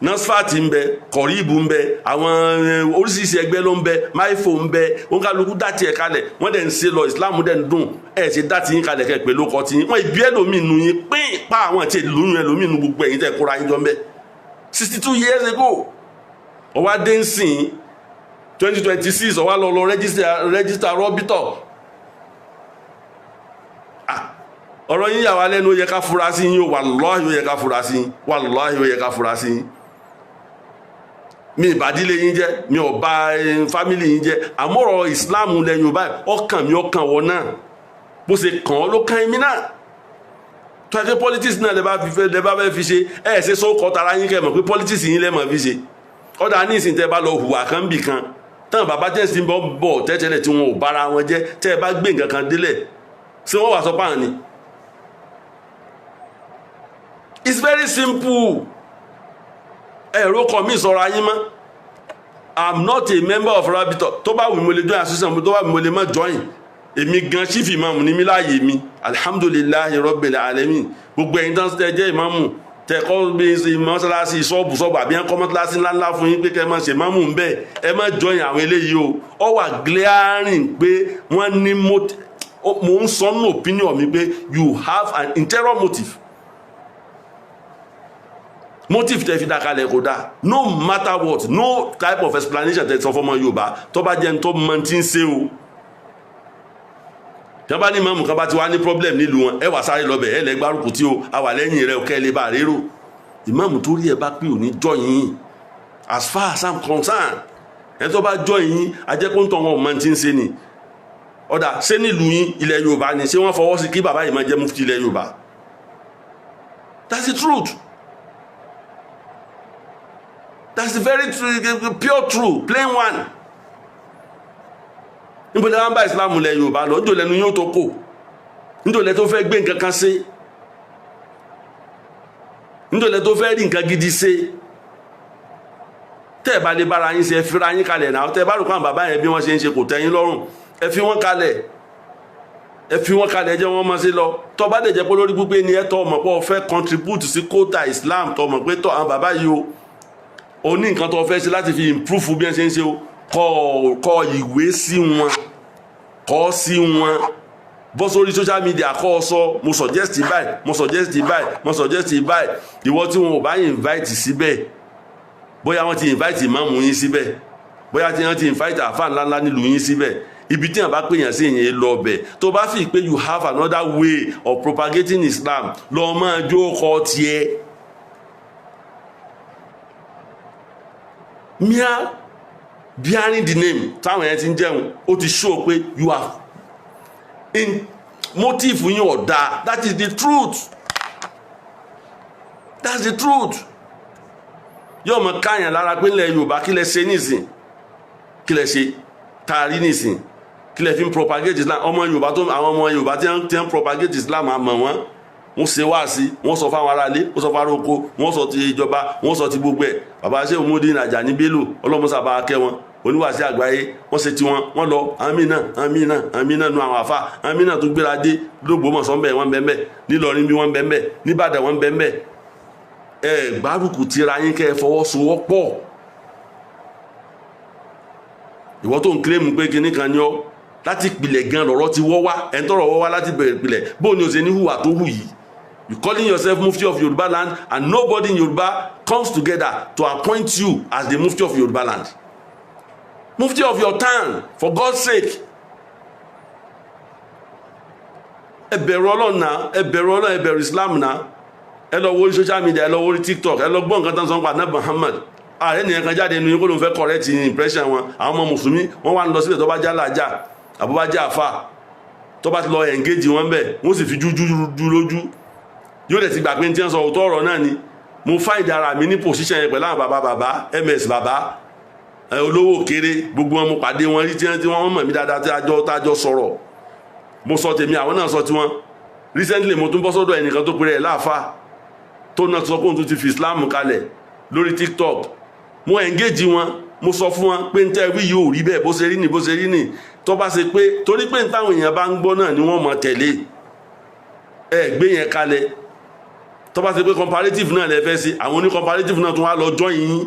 NASFAT ń bẹ, kọ̀ríìbù ń bẹ, àwọn oríṣiríṣi ẹgbẹ́ ló ń bẹ, máìfò ń bẹ. Òǹkàlùkù dá tiẹ̀ kalẹ̀, wọ́n dẹ̀ ń ṣe lọ, Islam dẹ̀ ń dùn. Ẹ̀ ṣe dá tiyín kalẹ̀ kẹ́ pẹ̀lú ọkọ̀ tiyín. Wọ́n ìbí ẹlòmíì nu yín pín pa àwọn àti ìlóyún ẹlòmíì nu gbogbo ẹ̀yin tẹ́ kóra yín jọ ń bẹ 62 years ago. Ọwọ́ adé ń sìn 2026, ọwọ́ lọ lọ register rọ́bítọ̀. Ọ̀rọ̀ yín yà wá lẹ́nu. Ó yẹ ká fura sí yín o. Wàláhì, ó yẹ ká fura sí yín. Wàláhì, ó yẹ ká fura sí yín. Mi ìbádílé yín jẹ́, mi ò bá family yín jẹ́, àmọ́ ọ̀rọ̀ Ìsìláàmù lẹ Yorùbá, ọkàn mi, ọkàn wọ náà, bó ṣe kàn ọ́ ló kàn mí náà. Tó ẹ pé politics náà lẹ bá fi fẹ́, lẹ bá fẹ́ fi ṣe, ẹ ṣe sókọ tara yín kẹ́ mọ̀ pé politics yín lẹ mọ̀ fi ṣe. Ọ̀dà ní ìsìn, tẹ́ bá lọ hùwà kan bì kan tán, bàbá tẹ́ sí bọ́ bọ̀ tẹ́tẹ́lẹ̀ tí wọn ò bára wọn jẹ́, tẹ́ ẹ bá gbé nǹkan kan délẹ̀, ṣé wọ́n wà sọ páà ni? It's very simple. Ẹ̀rọ kọ mi sọ̀rọ̀ ayé mọ́. I'm not a member of Rabito. Tó bá wù mí, mo lè join association. Tó bá wù mí, mo lè má join. Èmi gan chief imam ní mi láàyè mi, alhamdulillahi rabbil alamin. Gbogbo ẹ̀yin tán tẹ́ jẹ́ ìmáàmù, tẹ́ kọ́ bí mọ́sálásí ṣọ́ọ̀bù ṣọ́ọ̀bù, àbí ẹ̀ kọ́ mọ́sálásí ńláńlá fún yín pé kẹ́ ẹ máa ṣe ìmáàmù ń bẹ́ẹ̀, ẹ má join àwọn eléyìí o. Ọ wà glaring pé wọ́n ní mo ń sọ nínú opinion mi pé you have an interior motive. Motive tẹ́ fi dá kalẹ̀ kò dáa. No matter what, no type of explanation tẹ́ sọ fọmọ Yorùbá, tó bá jẹ́ ní tó mọ tí ń ṣe o, tí wọ́n bá ní mọ̀mù kan bá ti wá ní problem nílùú wọn, ẹ wà sáré lọ bẹ̀, ẹ lẹ́ gbárùkù tí o a wà lẹ́yìn rẹ, kẹ́ ẹ lè bá rérò. Ìmáàmù tó rí ẹ bá pé òní jọ yín, as far as I'm concerned, ẹ tó bá jọ yín, ajẹ́kóńtọ̀ wọn ò mọ tí ń ṣe ni. Ọ̀dà ṣé nílùú yín, ilẹ̀ Yorùbá ni, ṣé wọ́n fọwọ́ sí kí bàbá yìí máa jẹ́ mufti ilẹ̀ Yorùbá? That's the truth. That's the very true, pure true, plain one. Níbo ni wọ́n bá Islam lẹ Yorùbá lọ? Níjò lẹ́nu yóò tó kò, níjò lẹ́ tó fẹ́ gbé nǹkan kan ṣe, níjò lẹ́ tó fẹ́ rí nǹkan gidi ṣe. Tẹ́ ẹ bá lè bára yín ṣe, ẹ fira yín kalẹ̀ náà. Tẹ́ ẹ bá rò pé àwọn bàbá yẹn, bí wọ́n ṣe ń ṣe kò tẹ́ yín lọ́rùn, ẹ fi wọ́n kalẹ̀, ẹ fi wọ́n kalẹ̀, ẹ jẹ́ wọ́n máa ṣe lọ. Tó bá dẹ̀ jẹ́ pé lórí pípé ni ẹ tọ́ ọmọ pé ọ fẹ́ contribute sí quota Islam, tó mọ̀ pé tọ́ àwọn bàbá yìí o, o ní nǹkan tó fẹ́ ṣe láti fi improve bí wọ́n ṣe ń ṣe o, kọ ìwé sí wọn, kọ sí wọn, bọ́ sórí social media, kọ́ ọ sọ, "Mo suggest báyìí, mo suggest báyìí, mo suggest báyìí." Ìwọ tí wọn ò bá invite síbẹ̀, bóyá wọ́n ti invite ìmáàmù yín síbẹ̀, bóyá tí wọ́n ti invite àfáà ńláńlá nílùú yín síbẹ̀, ibi tí wọ́n bá pèèyàn sí ìyẹn lọ bẹ̀. Tó bá fi pé you have another way of propagating Islam, lọ máa jó kọ tiẹ̀. Mere bearing the name táwọn yẹn ti ń jẹun, ó ti show pé you are in motive yín ọ̀dà. That is the truth, that's the truth. Yóò mọ káyàn lára pé ńlẹ̀ Yorùbá, kí lẹ ṣe nísìn? Kí lẹ ṣe taari nísìn? Kí lẹ fi ń propagate Islam? Ọmọ Yorùbá tó, àwọn ọmọ Yorùbá tí wọ́n ń propagate Islam, àmọ́ wọn, wọ́n ṣe wáàsí, wọ́n sọ fáwọn aráalé, wọ́n sọ fáwọn ará oko, wọ́n sọ ti ìjọba, wọ́n sọ ti gbogbo ẹ̀. Bàbá ṣé Muyideen Àjàní Bello, ọlọ́mọsàbà kẹ́ wọn, oníwàásí àgbáyé, wọ́n ṣe tiwọn, wọ́n lọ. Àwọn míì náà, àwọn míì náà, àwọn míì náà nu àwọn àfa, àwọn míì náà tó gbéra dé lÓgbómọ̀ṣọ́ ńbẹ, wọ́n bẹ́ẹ̀ bẹ́ẹ̀ nílọrin bí, wọ́n bẹ́ẹ̀ bẹ́ẹ̀ níbàdàn, wọ́n bẹ́ẹ̀ bẹ́ẹ̀. Ẹ gbárùkù tira yín, kẹ́ ẹ fọwọ́sowọ́pọ̀. Ìwọ tó ń kílèmù pé kinní kan ni ọ́, láti pilẹ̀ gan lọ́rọ̀ ti wọ́ wá. Ẹ̀ ń tọrọ wọ́ wá láti bẹ̀rẹ̀ pilẹ̀, bóun ni o ṣe ní hùwà tó hù yìí? You calling yourself Mufti of Yoruba land and nobody in Yoruba comes together to appoint you as the Mufti of Yoruba land, Mufti of your town, for God's sake. Ẹ bẹ̀rù Ọlọ́run náà, ẹ bẹ̀rù Ọlọ́run, ẹ bẹ̀rù Islam náà. Ẹ lọ wo social media, ẹ lọ wo TikTok, ẹ lọ gbọ́ nǹkan tán sọ nípa Ànábì Muhammad. Ààrẹ nìyẹn kan jáde nínú yín kó ló ń fẹ́ correct impression wọn. Àwọn ọmọ mùsùlùmí, wọ́n wá ń lọ síbẹ̀. Tó bá já làjà, àbó bá já àfà, tó bá ti lọ engage wọn bẹ̀, wọ́n sì fi jújú jú lójú, yóò dẹ̀ ti gbà pé ní tí wọ́n sọ òótọ́ ọ̀rọ̀ náà ni. Mo find ara mi ní position yẹn pẹ̀lú àwọn bàbá, bàbá ms, bàbá olówó kéré, gbogbo wọn mo pàdé wọn rí, tí wọ́n mọ̀ mí dáadáa, tí a jọ sọ̀rọ̀. Mo sọ tèmi, àwọn náà sọ tiwọn. Recently, mo tún bọ́ sọ́dọ̀ ẹnìkan tó pèrè ẹ̀ láàfáà, tó náà sọ pé òun tún ti fi Islam kalẹ̀ lórí TikTok. Mo engage wọn, mo sọ fún wọn pé n tẹ́ wí yóò rí bẹ́ẹ̀, bó ṣe rí ni, bó ṣe rí ni. Tó bá ṣe pé torí pé n táwọn èèyàn bá ń gbọ́ náà ni wọ́n mọ̀ tẹ̀lé, ẹ gbé yẹn kalẹ̀. Tó bá ṣe pé comparative náà lẹ fẹ́ sí, àwọn oní comparative náà tún wá lọ join yín.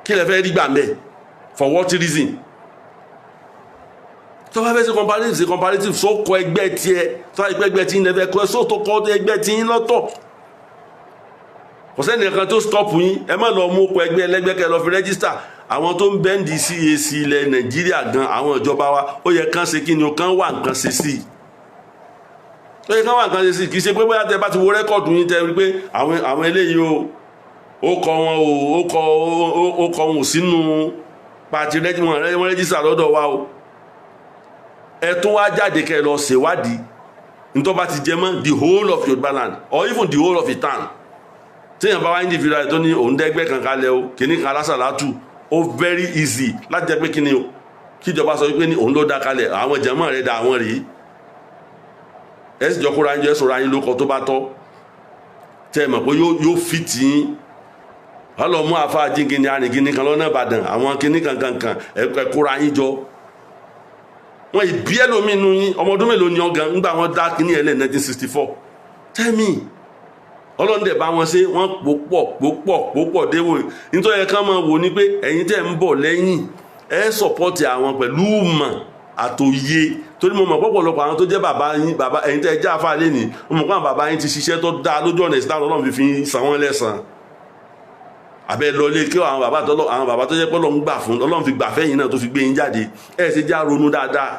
Kí lẹ fẹ́ rí gbà mẹ́? For what reason? Tó bá fẹ́ ṣe comparative, ṣe comparative, sọ kọ ẹgbẹ́ tiẹ̀. Tó bá yẹ pé ẹgbẹ́ tí ń lẹ fẹ́ kọ ẹ, sọ tó kọ ẹgbẹ́ tí ń lọ́tọ̀. Kò sẹ́ni kankan tó stop yín. Ẹ má lọ mú ọkọ̀ ẹgbẹ́ ẹlẹ́gbẹ́ kẹ́ lọ fi register. Àwọn tó ń bẹ́ǹdì CAC ilẹ̀ Nàìjíríà gan, àwọn ìjọba wa, ó yẹ kán ṣe kí ni o, kán wà nǹkan ṣe sí i. Ó yẹ kán wà nǹkan ṣe sí i. Kì í ṣe pé bóyá tẹ bá ti wo record yín, tẹ rí pé àwọn eléyìí o, ó kọ wọn o, ó kọ wọn ò sínú party wọn register lọ́dọ̀ wa o. Ẹ tún wá jáde kẹ́ lọ ṣèwádìí nítorí bá ti jẹ mọ́ the whole of Yorùbá land or even the whole of a town. Téèyàn bá wá individual tó ní òun dẹ́gbẹ́ kan kalẹ̀ o, kìíní kan alásàlátù, ó very easy láti jẹ́ pé kíni o, kíjọba sọ wípé ní òun ló dá kalẹ̀, àwọn jẹ̀mọ́ rẹ̀ dá àwọn rèé. Ẹ sì jọ kóra yín jọ, ẹ sọ̀rọ̀ ayín lóko tó bá tọ́, tẹ́ ẹ mọ̀ pé yóò fit yín. Wọ́n lọ mú àfa jíngin arìngíní kan lọ́nà Ìbàdàn, àwọn kíní kankan kan, ẹ kóra yín jọ. Wọn ìbí ẹlòmíín nu yín. Ọmọ ọdún mélòó ni ọgàn ńgbà wọn dá kíní ẹ lẹ́ 1964? Tell me. Ọlọ́run dẹ̀ bá wọn ṣe, wọ́n pòpọ̀ pòpọ̀ pòpọ̀ déwò. Nítorí ẹ̀ kàn máa wò ní pé ẹ̀yin tẹ́ ń bọ̀ lẹ́yìn, ẹ support àwọn pẹ̀lú mọ̀ àtòye, torí mo mọ̀ pọ̀pọ̀lọpọ̀ àwọn tó jẹ́ bàbá yín, bàbá ẹ̀yin tẹ́ ẹ jẹ́ àfa lé ní, mo mọ̀ pé àwọn bàbá yín ti ṣiṣẹ́ tó dáa lójú ọ̀nà Islam, Ọlọ́run fi fi san wọ́n lẹ́san. Àbẹ lọ lé kí àwọn bàbá tọ́lọ́, àwọn bàbá tó jẹ́ pé Ọlọ́run gbà fún, Ọlọ́run fi gbà fẹ́yìn náà tó fi gbé yín jáde. Ẹ ṣe já ronú dáadáa,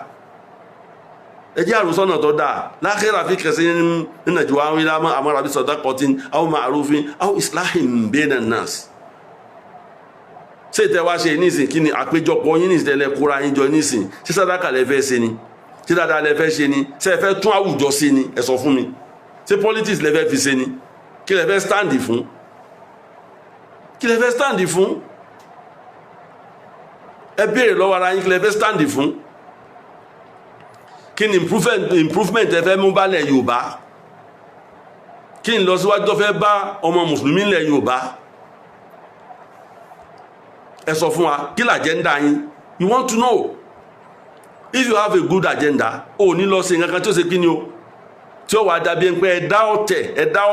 ẹ jẹ́ àròsọ́nà tó dáa lákẹ́rà fi kẹsí ní nàìjíríà àwọn ìlànà àmọ́ra bí sadaqatin aw ma'rufin aw islahin bayna nas. Ṣé ìtẹ́ wá ṣe nísìn, kí ni àpéjọpọ̀ yín nísìn tẹ́lẹ̀ kóra yín jọ nísìn? Ṣé sàdákà lẹ fẹ́ ṣe ni? Ṣé dáadáa lẹ fẹ́ ṣe ni? Ṣé ẹ fẹ́ tún àwùjọ ṣe ni? Ẹ sọ fún mi. Ṣé politics lẹ fẹ́ fi ṣe ni? Kí lẹ fẹ́ stand fún? Kí lẹ fẹ́ stand fún? Ẹ béèrè lọ́wọ́ ara yín, kí lẹ fẹ́ stand fún? Kí ni improvement ẹ fẹ́ mú bálẹ̀ Yorùbá? Kí ni lọ síwájú tó fẹ́ bá ọmọ mùsùlùmí ilẹ̀ Yorùbá? Ẹ sọ fún wa, kí l'agenda yín? You want to know. If you have a good agenda, ò ní lọ sí nǹkan kan tí ó ṣe kí ni o, tí ó wàá dàbí ẹni pé ẹ dá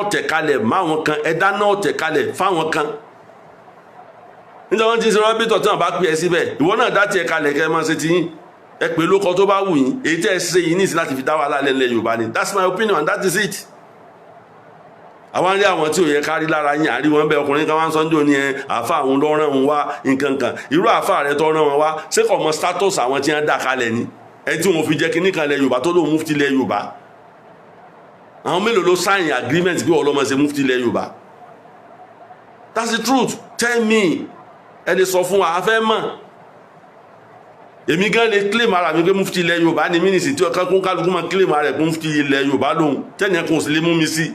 ọ̀tẹ̀ kalẹ̀ máwọn kan, ẹ dáná ọ̀tẹ̀ kalẹ̀ fáwọn kan. Nítorí wọ́n ti ṣe rọ́bìtọ̀ tí wọ́n bá pè é síbẹ̀, ìwọ náà dá tiẹ̀ kalẹ̀, kẹ́ ẹ máa ṣe ti yín. Ẹ pè lóko tó bá wù yín. Èyí tẹ́ ẹ ṣe yìí ní ìsìn láti fi dá wàhálà lẹ́lẹ̀ Yorùbá ni. That's my opinion and that is it. Àwọn rí àwọn tí ò yẹ ká rí lára yín, àrí wọn bẹ. Ọkùnrin kan wá ń sọ́njọ́ ní ẹ àfa àwọn lọ́rán wọn wá nǹkan kan. Irú àfa rẹ tó rán wọn wá, ṣé kò mọ status àwọn tí wọ́n dà kalẹ̀ ni? Ẹ tí wọn fi jẹ́ kínní kan lẹ Yorùbá tó lóun mufti lẹ Yorùbá, àwọn mélòó ló sign agreement pé ọlọ́mọ ṣe mufti lẹ Yorùbá? That's the truth. Tell me. Ẹ lè sọ fún wa, a fẹ́ mọ̀. Èmi gan lè claim ara mi pé mufti ilẹ̀ Yorùbá ni mínísì tí ọkàn kún kálukú máa claim ara ẹ̀ pé mufti ilẹ̀ Yorùbá lòun, tẹ́nìyàn kò sì lè mú mi sí.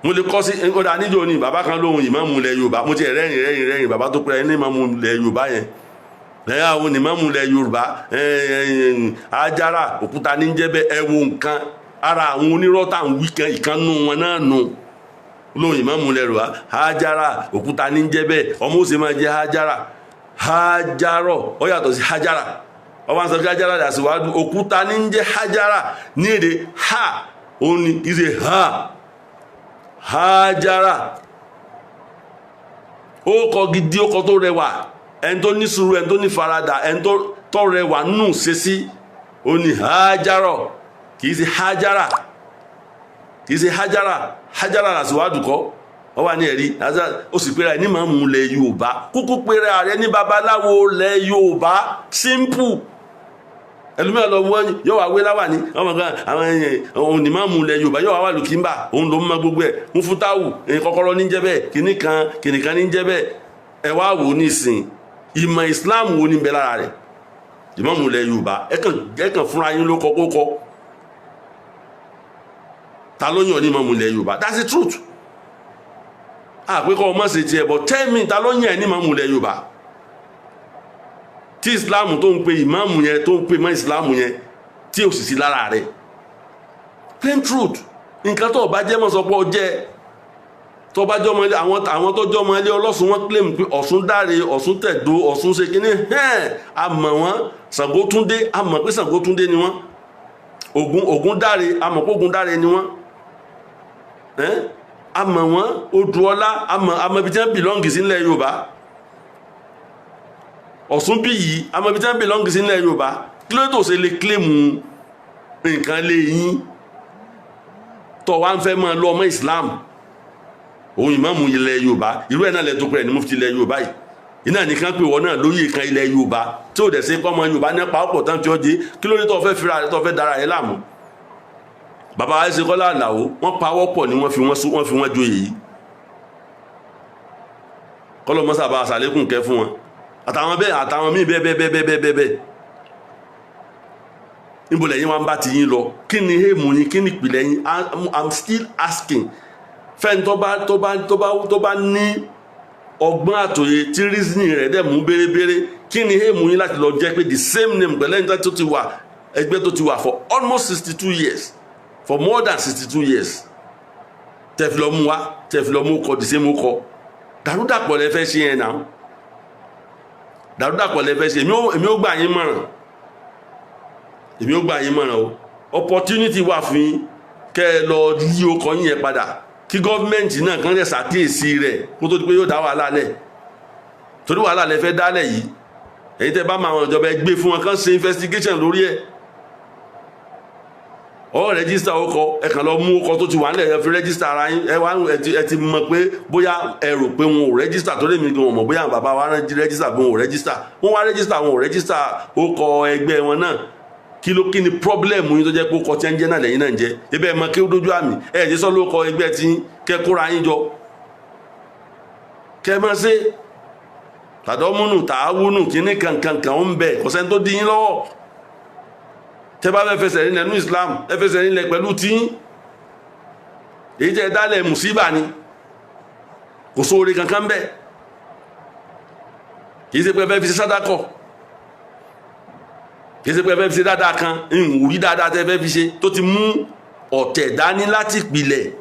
Mo lè kọ́ sí ọ̀dà níjọ́ ni bàbá kan lóhun ìmáàmù ilẹ̀ Yorùbá. Mo ti rẹ́rìn rẹ́rìn rẹ́rìn. Bàbá tó pẹ́rẹ́ ní ìmáàmù ilẹ̀ Yorùbá yẹn, lẹ́yìn àwọn ìmáàmù ilẹ̀ Yorùbá, Ajára òkúta ní jẹ́bẹ́. Ẹ wo nǹkan ara àwọn onírọ́tà ń wí kan, ìkànnù wọn náà nù lóhun ìmáàmù ilẹ̀ Yorùbá. Ajára òkúta ní jẹ́bẹ́, ọmọ ó sì máa jẹ́ Ajára. Hajarọ ó yàtọ̀ sí Hajara. Ọba ń sọ kí Hajara dà síwájú. Òkúta ní jẹ́ Hajara ní èdè ha, òun ni kì í ṣe ha. Hajara, ó kọ gidi, ó kọ tó rẹwà. Ẹni tó ní sùúrù, ẹni tó ní faradà, ẹni tó rẹwà nù ṣe sí, ó ní Hajarọ, kì í ṣe Hajara, kì í ṣe Hajara. Hajara dà síwájú kọ́. Wọ́n wà ní ẹ̀rí, ó sì pera ẹ̀ ní màmú ilẹ̀ Yorùbá. Kúkú pera rẹ̀ ní babaláwo ilẹ̀ Yorùbá, simple. Ẹlòmíràn lọ wọ́n yóò wá wé láwà ní ọmọ kan, àwọn òun ní màmú ilẹ̀ Yorùbá, yóò wá wà lùkìmbà, òun ló ń mọ gbogbo ẹ̀. Mufutawu kọ́kọ́rọ́ ní jẹ́ bẹ́ẹ̀, kìnnì kan kìnnì kan ní jẹ́ bẹ́ẹ̀. Ẹ wá wò ó nísìn, ìmọ̀ Islam wo ní bẹ lára rẹ̀? Ìmáàmù ilẹ̀ Yorùbá, ẹ kàn fúnra yín ló kọ kó kọ. Ta ló yàn ní ìmáàmù ilẹ̀ Yorùbá? That's the truth. Àpé kọ́ ọmọ ṣe tiẹ̀, but tell me, ta ló yàn ẹ́ ní ìmáàmù ilẹ̀ Yorùbá tí Islam tó ń pe ìmáàmù yẹn, tó ń pe mọ́ Islam yẹn, tí ò sì sí lára rẹ̀? Plain truth. Nǹkan tó bá jẹ́ mọ́, sọ pé ọ jẹ́. Tó bá jọmọ ilé àwọn tó jọmọ ilé ọlọ́sùn, wọn claim pé Ọ̀ṣun dáre, Ọ̀ṣun tẹ̀dó, Ọ̀ṣun ṣe kínní hẹ́n, a mọ̀ wọ́n. Ṣàngótúndé, a mọ̀ pé Ṣàngótúndé ni wọ́n. Ògún dáre, a mọ̀ pé Ògún dáre ni wọ́n. A mọ̀ wọ́n. Odùọlá, a mọ̀, a mọ̀ ibi tí wọ́n belong sí nílẹ̀ Yorùbá. Ọ̀ṣun bí yìí, a mọ̀ ibi tí wọ́n belong sí nílẹ̀ Yorùbá. Kí ló tó ṣe lè claim nǹkan lé yín tó wá ń fẹ́ máa lọ ọmọ Islam, òun ìmáàmù ilẹ̀ Yorùbá? Irú ẹ̀ náà lẹ́ tó pẹ̀lú ní mufti ilẹ̀ Yorùbá yìí, iná nìkan pé wọ́n náà lóye kan ilẹ̀ Yorùbá tí ò dẹ̀ sí kọ́ ọmọ Yorùbá nípa ọ̀pọ̀ tán tí ó jẹ́. Kí ló dé tó fẹ́ fira rẹ̀, tó fẹ́ dára rẹ̀ láàmú? Bàbá Ẹsẹ̀kọ́lá Àlàó, wọ́n pawọ́ pọ̀ ni wọ́n fi wọ́n joyè yìí. Kọ́lọ́ mọ́sá bá aṣàlékún kẹ́ fún wọn, àtàwọn bẹ́ẹ̀, àtàwọn míì bẹ́ẹ̀ bẹ́ẹ̀ bẹ́ẹ̀ bẹ́ẹ̀ bẹ́ẹ̀ bẹ́ẹ̀. Níbo lẹ́yìn wọn bá ti yín lọ? Kí ni èèmù yín? Kí ni ìpìlẹ̀ yín? I'm still asking. Fẹ́ni tó bá ní ọgbọ́n àtòye tí reasoning rẹ̀ dẹ̀ mú bérebére, kí ni èèmù yín láti lọ jẹ́ pé the same name pẹ̀lú ẹni tó ti wà, ẹgbẹ́ tó ti wà for almost 62 years, for more than 62 years, tẹ̀fi lọ mú wa, tẹ̀fi lọ mú kọ the same kọ? Dàrúdàpọ̀ lẹ fẹ́ ṣe yẹn náà, dàrúdàpọ̀ lẹ fẹ́ ṣe. Èmi ó gbà yín mọ̀ràn, èmi ó gbà yín mọ̀ràn o. Opportunity wà fún yín kẹ́ ẹ lọ yí ọkọ̀ yín yẹn padà, kí gọ́ọ̀mẹ̀ntì náà kàn lè ṣàkíyèsí rẹ̀ kó tó di pé yóò dá wàhálà lẹ̀, torí wàhálà lẹ fẹ́ dálẹ̀ yìí. Èyí tẹ́ bá máa àwọn ìjọba, ẹ gbé fún wọn kàn ṣe investigation lórí ẹ̀. Ọ register ọkọ, ẹ kàn lọ mú ọkọ tó ti wà nílẹ̀, ẹ fi register ara yín. Ẹ wá ẹ ti mọ̀ pé bóyá ẹ rò pé wọn ò register, tó lè mi gan mọ̀ bóyá bàbá wa register bí wọn ò register. Wọn wá register, wọn ò register ọkọ ẹgbẹ́ wọn náà. Kí ló, kí ni problem yín tó jẹ́ pé ọkọ tí ń jẹ́ náà lẹ́yìn náà ń jẹ́ ibẹ̀? Ẹ mọ̀ kí ó dójú àmì ẹ jẹ́ sọ́ ló kọ ẹgbẹ́ tí kẹ́ kóra yín jọ, kẹ́ mọ̀ ṣe tàdọ́múnù tààwúnù kíní kankankan ó ń bẹ̀. Kò sẹ́ni tó dín yín lọ́wọ́. Tẹ́ bá fẹ́ fẹsẹ̀ nílẹ̀ ní Islam, ẹ fẹsẹ̀ nílẹ̀ pẹ̀lú tíyín. Èyí tẹ́ dálẹ̀ mùsíbà ni. Kò sóore kankan bẹ́ẹ̀. Kì í ṣe pé ẹ fẹ́ fi ṣe sádàkọ̀, kì í ṣe pé ẹ fẹ́ fi ṣe dáadáa kan. Ń rí dáadáa tẹ́ fẹ́ fi ṣe tó ti mú ọ̀tẹ̀ dání láti pìlẹ̀.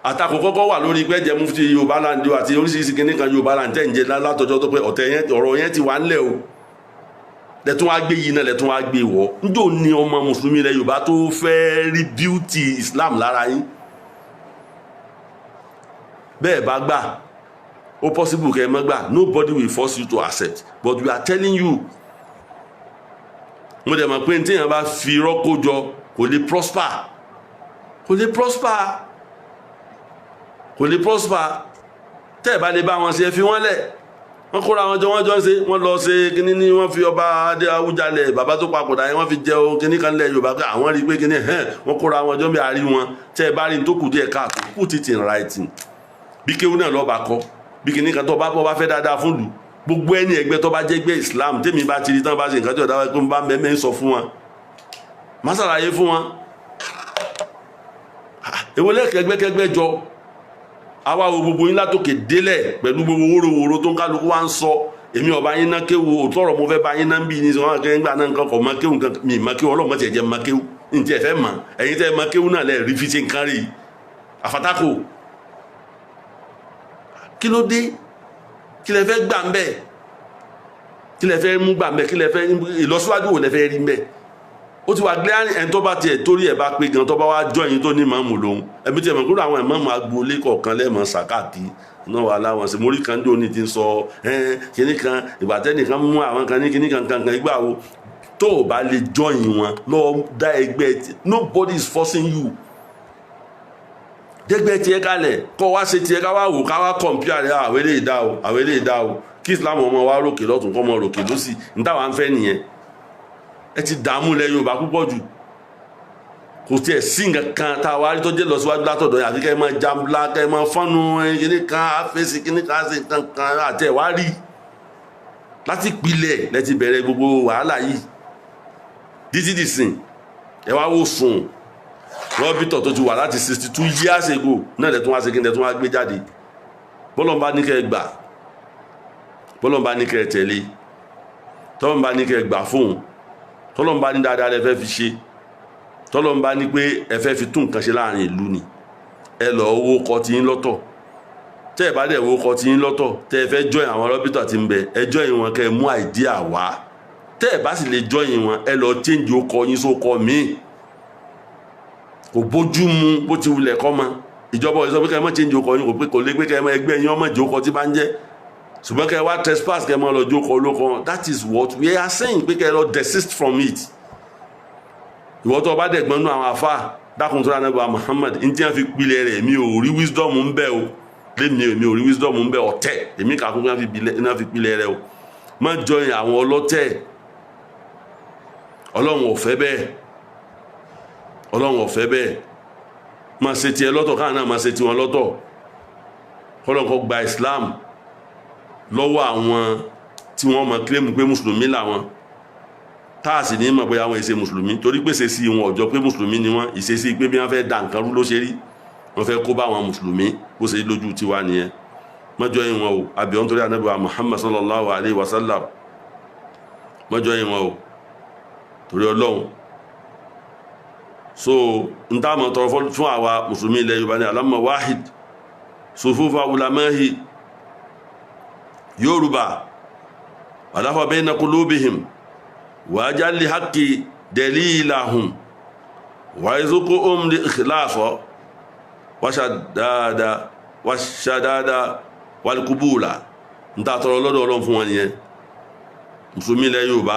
Àtakò kọ́kọ́ wà lórí pé jẹ́ mufti Yorùbá land àti oríṣiríṣi kìnnì kan Yorùbá land tẹ̀ ń jẹ látọjọ́ tó pé ọ̀tẹ̀ yẹn, ọ̀rọ̀ yẹn ti wà ńlẹ̀ o. Lẹ́tún wá gbé yìí náà, lẹ́tún wá gbé wọ́. Njó ni ọmọ mùsùlùmí ilẹ̀ Yorùbá tó fẹ́ rí beauty Islam lára yín? Bẹ́ẹ̀ bá gbà, ó possible kẹ́ ẹ má gbà. Nobody will force you to accept, but we are telling you. Mo dẹ̀ mọ̀ pé ní téèyàn bá fi irọ́ kó jọ, kò lè prosper, kò lè prosper, kò lè prosper. Tẹ́ ẹ̀ bá lè bá wọn ṣe, ẹ fi wọ́n lẹ̀. Wọ́n kóra wọn jọ, wọ́n jọ ń ṣe. Wọ́n lọ ṣe kínní ní wọ́n fi ọba adé Awújalẹ̀, bàbá tó papòdà yẹn, wọ́n fi jẹ ohun kínní kan lẹ̀ Yorùbá pé àwọn rí i pé kínní hẹ́n. Wọ́n kóra wọn jọ bí a rí wọn. Tẹ́ ẹ bá rí ní tó kù díẹ̀ káàtó, put it in writing. Bí kéwú náà lọ́ọ́ bá kọ́ bí kínní kan tó bá bọ́ bá fẹ́ dáadáa fún lù, gbogbo ẹni ẹgbẹ́ tó bá jẹ́ gbé Islam, tèmi bá ti rí tán bá ṣe nǹkan tí ọ̀dà wáyé pé mo bá mẹ́mẹ́ ń sọ fún wọn, má ṣàlàyé fún wọn. Èwo lẹ́kẹ̀ẹ́gbẹ́kẹ́gbẹ́ jọ? Àwa wo gbogbo yín látòkè délẹ̀ pẹ̀lú gbogbo wóróworó tó ń kálukú wá ń sọ. Èmi ọba yín ná kéwu òótọ́ ọ̀rọ̀ mo fẹ́ bá yín ná ń bí ní sọ wọn kẹ́ ń gbà náà nǹkan kọ̀ mọ́ kéwu nǹkan mi mọ́ kéwu. Ọlọ́mọ tiẹ̀ jẹ́ mọ́ kéwu ní tiẹ̀ fẹ́ mọ́. Ẹ̀yin tẹ́ mọ́ kéwu náà lẹ̀ rí fi ṣe nǹkan rí àfatákò. Kí ló dé? Kí lẹ fẹ́ gbà ń bẹ̀? Kí lẹ fẹ́ mú gbà ń bẹ̀? Kí lẹ fẹ́ ìlọsíwájú wò lẹ fẹ́ rí ń bẹ̀? Ó ti wà glaring. Ẹni tó bá tiẹ̀ torí ẹ̀ bá pé gan, tó bá wá jọyìn tó ní màmú lòun, ẹbí tiẹ̀ mọ̀ kúrò àwọn ìmáàmù agboolé kọ̀ọ̀kan lẹ́ẹ̀mọ́ sàkáàkì náà wà láwọn sí mórí kan dóni ti ń sọ ẹn kíní kan ìgbà tẹ́nìkan mú àwọn kan ní kíní kan kan kan ìgbà wo. Tó o bá lè jọyìn wọn, lọ dá ẹgbẹ́ tí. Nobody is forcing you. Dẹ́gbẹ́ tiẹ̀ kalẹ̀, kọ́ wá ṣe tiẹ̀, ká wá wò, ká wá compare rẹ̀. Àwọn eléyìí dá o, àwọn eléyìí dá o. Kí Islam ọmọ wa ròkè lọ́tún, kọ́ ọmọ ròkè lọ́sì ní táwa ń fẹ́ nìyẹn. Ẹ ti dààmú ilẹ̀ Yorùbá púpọ̀ jù. Kò tiẹ̀ sí nǹkan kan tá a wá rí tó jẹ́ lọ síwájú látọ̀dọ̀ yẹn, àti kẹ́ ẹ máa jambla, kẹ́ ẹ máa fọ́nù kíní kan àfẹ́sí kíní kan àṣẹ nǹkan kan àti ẹ̀ wá rí láti pilẹ̀. Lẹ ti bẹ̀rẹ̀ gbogbo wàhálà yìí títí dìsìn. Ẹ wá wò sùn, rọ́bìtọ̀ tó ti wà láti 62 years ago náà lẹ́tún wá ṣe kí ni, lẹ́tún wá gbé jáde. Bọ́lọ̀ bá ní kẹ́ ẹ gbà, bọ́lọ̀ bá ní kẹ́ ẹ tẹ̀lé, tọ́lọ̀ bá ní kẹ́ ẹ gbà fóun, tọ́lọ̀ bá ní dáadáa lẹ fẹ́ fi ṣe, tọ́lọ̀ bá ní pé ẹ fẹ́ fi tún nǹkan ṣe láàrin ìlú ni, ẹ lọ owó kọ tí yín lọ́tọ̀. Tẹ́ ẹ bá dẹ̀ owó kọ tí yín lọ́tọ̀, tẹ́ ẹ fẹ́ join àwọn rọ́bìtọ̀ tí ń bẹ, ẹ join wọn, kẹ́ ẹ mú idea wá. Tẹ́ ẹ bá sì lè join wọn, ẹ lọ change okọ yín sókọ míì. Kò bójú mu bó ti wulẹ̀ kọ́ mọ. Ìjọba ò sọ pé kẹ́ ẹ má change okọ yín, kò pé kò lè pé kẹ́ ẹ má ẹgbẹ́ yín ọmọ ìjókòó tí bá ń jẹ́, ṣùgbọ́n kẹ́ ẹ wá trespass, kẹ́ ẹ má lọ jókòó olóko. That is what we are saying, pé kẹ́ ẹ lọ desist from it. Ìwọ tó o bá dẹ̀gbọ́n nú àwọn afa dákun tó rà náà Muhammad ní tí wọ́n fi pilẹ̀ rẹ̀, mi ò rí wisdom ń bẹ o. Lémi, mi ò rí wisdom ń bẹ. Ọ̀tẹ̀ èmi kà kún kí wọ́n fi pilẹ̀ rẹ̀ o. Má join àwọn ọlọ́tẹ̀. Ọlọ́run ò fẹ́ bẹ́ẹ̀, Ọlọ́run ò fẹ́ bẹ́ẹ̀. Máa ṣe tiẹ̀ lọ́tọ̀, káà náà máa ṣe tiwọn lọ́tọ̀. Kọ́lọ́n kó gba Islam lọ́wọ́ àwọn tí wọ́n mọ̀ claim pé mùsùlùmí làwọn, táà sì ní mọ̀ bóyá àwọn ìṣe mùsùlùmí, torí pé ṣe sí wọn ọ̀jọ́ pé mùsùlùmí ni wọ́n. Ìṣesí pé bí wọ́n fẹ́ da nǹkan rú ló ṣe rí, wọ́n fẹ́ kó bá àwọn mùsùlùmí bó ṣe lójú tiwa nìyẹn. Mọ́jọ́ yìí wọn o, àbíọ́n nítorí Ànábì wa Muhammad sallallahu alayhi wa sallam. Mọ́jọ́ yìí wọn o, torí Ọlọ́run. So n tá mọ̀ tọrọ fún àwa mùsùlùmí ilẹ̀ Yorùbá ní alamma wahid sufufa ulamahi Yorùbá wàdáfà bayna qulubihim wàjálì haqqi dalilahum wàìzúkúhum li ikhlasa wàṣàdáadà wàṣàdáadà wàlúkúbùlà. N ta tọrọ lọ́dọ̀ Ọlọ́run fún wọn nìyẹn. Mùsùlùmí ilẹ̀ Yorùbá,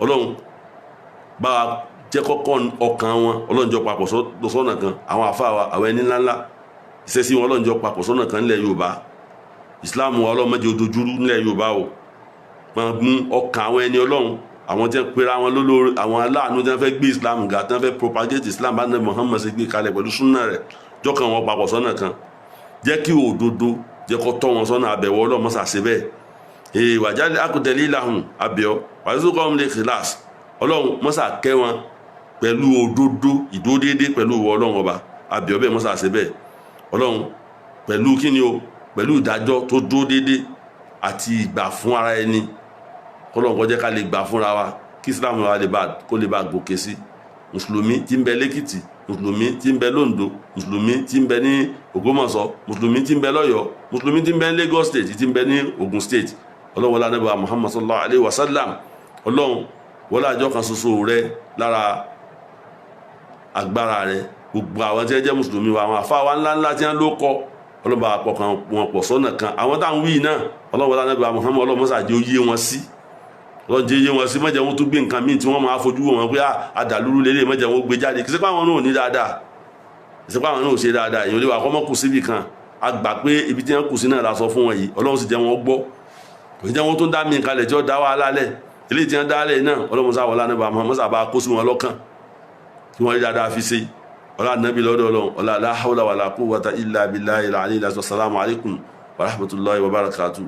Ọlọ́run bá wa jẹ́ kọ́kọ́ ọkàn wọn, Ọlọ́run jọ papọ̀ sọ́nà kan. Àwọn àfáà wa, àwọn ẹni ńláńlá, ìṣesí wọn, Ọlọ́run jọ papọ̀ sọ́nà kan nílẹ̀ Yorùbá. Islam wa, Ọlọ́run má jẹ́ ó dojúrú nílẹ̀ Yorùbá o. Máa mú ọkàn àwọn ẹni Ọlọ́run, àwọn tí wọ́n pera wọn lólórí, àwọn aláàánú tí wọ́n fẹ́ gbé Islam ga, tí wọ́n fẹ́ propagate Islam bá nàbẹ Muhammad ṣe gbé kalẹ̀ pẹ̀lú súnà rẹ̀, jọ́kàn wọn papọ̀ sọ́nà kan. Jẹ́ kí òdodo jẹ́ kó tọ́ wọn sọ́nà. Àbẹ̀wò Ọlọ́run mọ́sà ṣe bẹ́ẹ̀. Ee wàjáde akutẹ̀lé ìlàhùn àbẹ̀ọ́ wàzúkọ́ lè kíláàsì. Ọlọ́run mọ́sà kẹ́ wọn pẹ̀lú òdodo, ìdúródédé pẹ̀lú ìwọ Ọlọ́run ọba. Àbẹ̀ọ́ bẹ́ẹ̀, mọ́sà ṣe bẹ́ẹ̀. Ọlọ́run Pẹ̀lú kíni o? Pẹ̀lú ìdájọ́ tó dúró déédé àti ìgbà fún ara ẹni. Kọ́lọ́n kó jẹ́ ká lè gbà fúnra wa, kí Islam wa lè bá kó lè bá gòkè sí. Mùsùlùmí tí ń bẹ lẹ́kìtì, mùsùlùmí tí ń bẹ lóńdó, mùsùlùmí tí ń bẹ ní Ògbómọ̀ṣọ́, mùsùlùmí tí ń bẹ lọ́yọ̀ọ́, mùsùlùmí tí ń bẹ ní Lagos State, tí ń bẹ ní Ogun State, Ọlọ́run, wọlé anábìá Muhammad sallallahu alayhi wa sallam, Ọlọ́run, wọlé àjọ kan ṣoṣo rẹ lára agbára rẹ, gbogbo àwọn tí wọ́n jẹ́ mùsùlùmí wa, àwọn àfa wa ńláńlá tí wọ́n ló kọ́, Ọlọ́run, bá pọ̀ kan wọn pọ̀ sọ́nà kan. Àwọn táwọn wí náà, Ọlọ́run, wọlé anábìá Muhammad, Ọlọ́run mọ́sá jẹ́ ó yé wọn sí. Ọlọ́run, jẹ́ yé wọn sí. Má jẹ́ wọn tún gbé nǹkan míì tí wọ́n máa fojú wò wọn pé àdàlúrú lélẹ̀. Má jẹ́ wọn gbé jáde. Kì í ṣe pé àwọn náà ò ní dáadáa, kì í ṣe pé àwọn náà ò ṣe dáadáa. Èèyàn lè wà kọ́ mọ́ kù síbì kan. A gbà pé ibi tí wọ́n kù sí náà la sọ fún wọn yìí. Ọlọ́run sì jẹ́ wọn gbọ́, kò ní jẹ́ wọn tó ń dá mi kalẹ̀ tí ó dá wàhálà lẹ̀. Eléyìí tí wọ́n dá lẹ̀ náà, Ọlọ́run sá wọlé anábà mọ́sá bá kó sí wọn lọ́kàn kí wọ́n rí dáadáa fi ṣe. Ọlá nàbí lọ́dọ̀ Ọlọ́run, ọlá la hawla wala quwwata illa billahi al-aliyyil azim. Assalamu alaikum wa rahmatullahi wa barakatuh.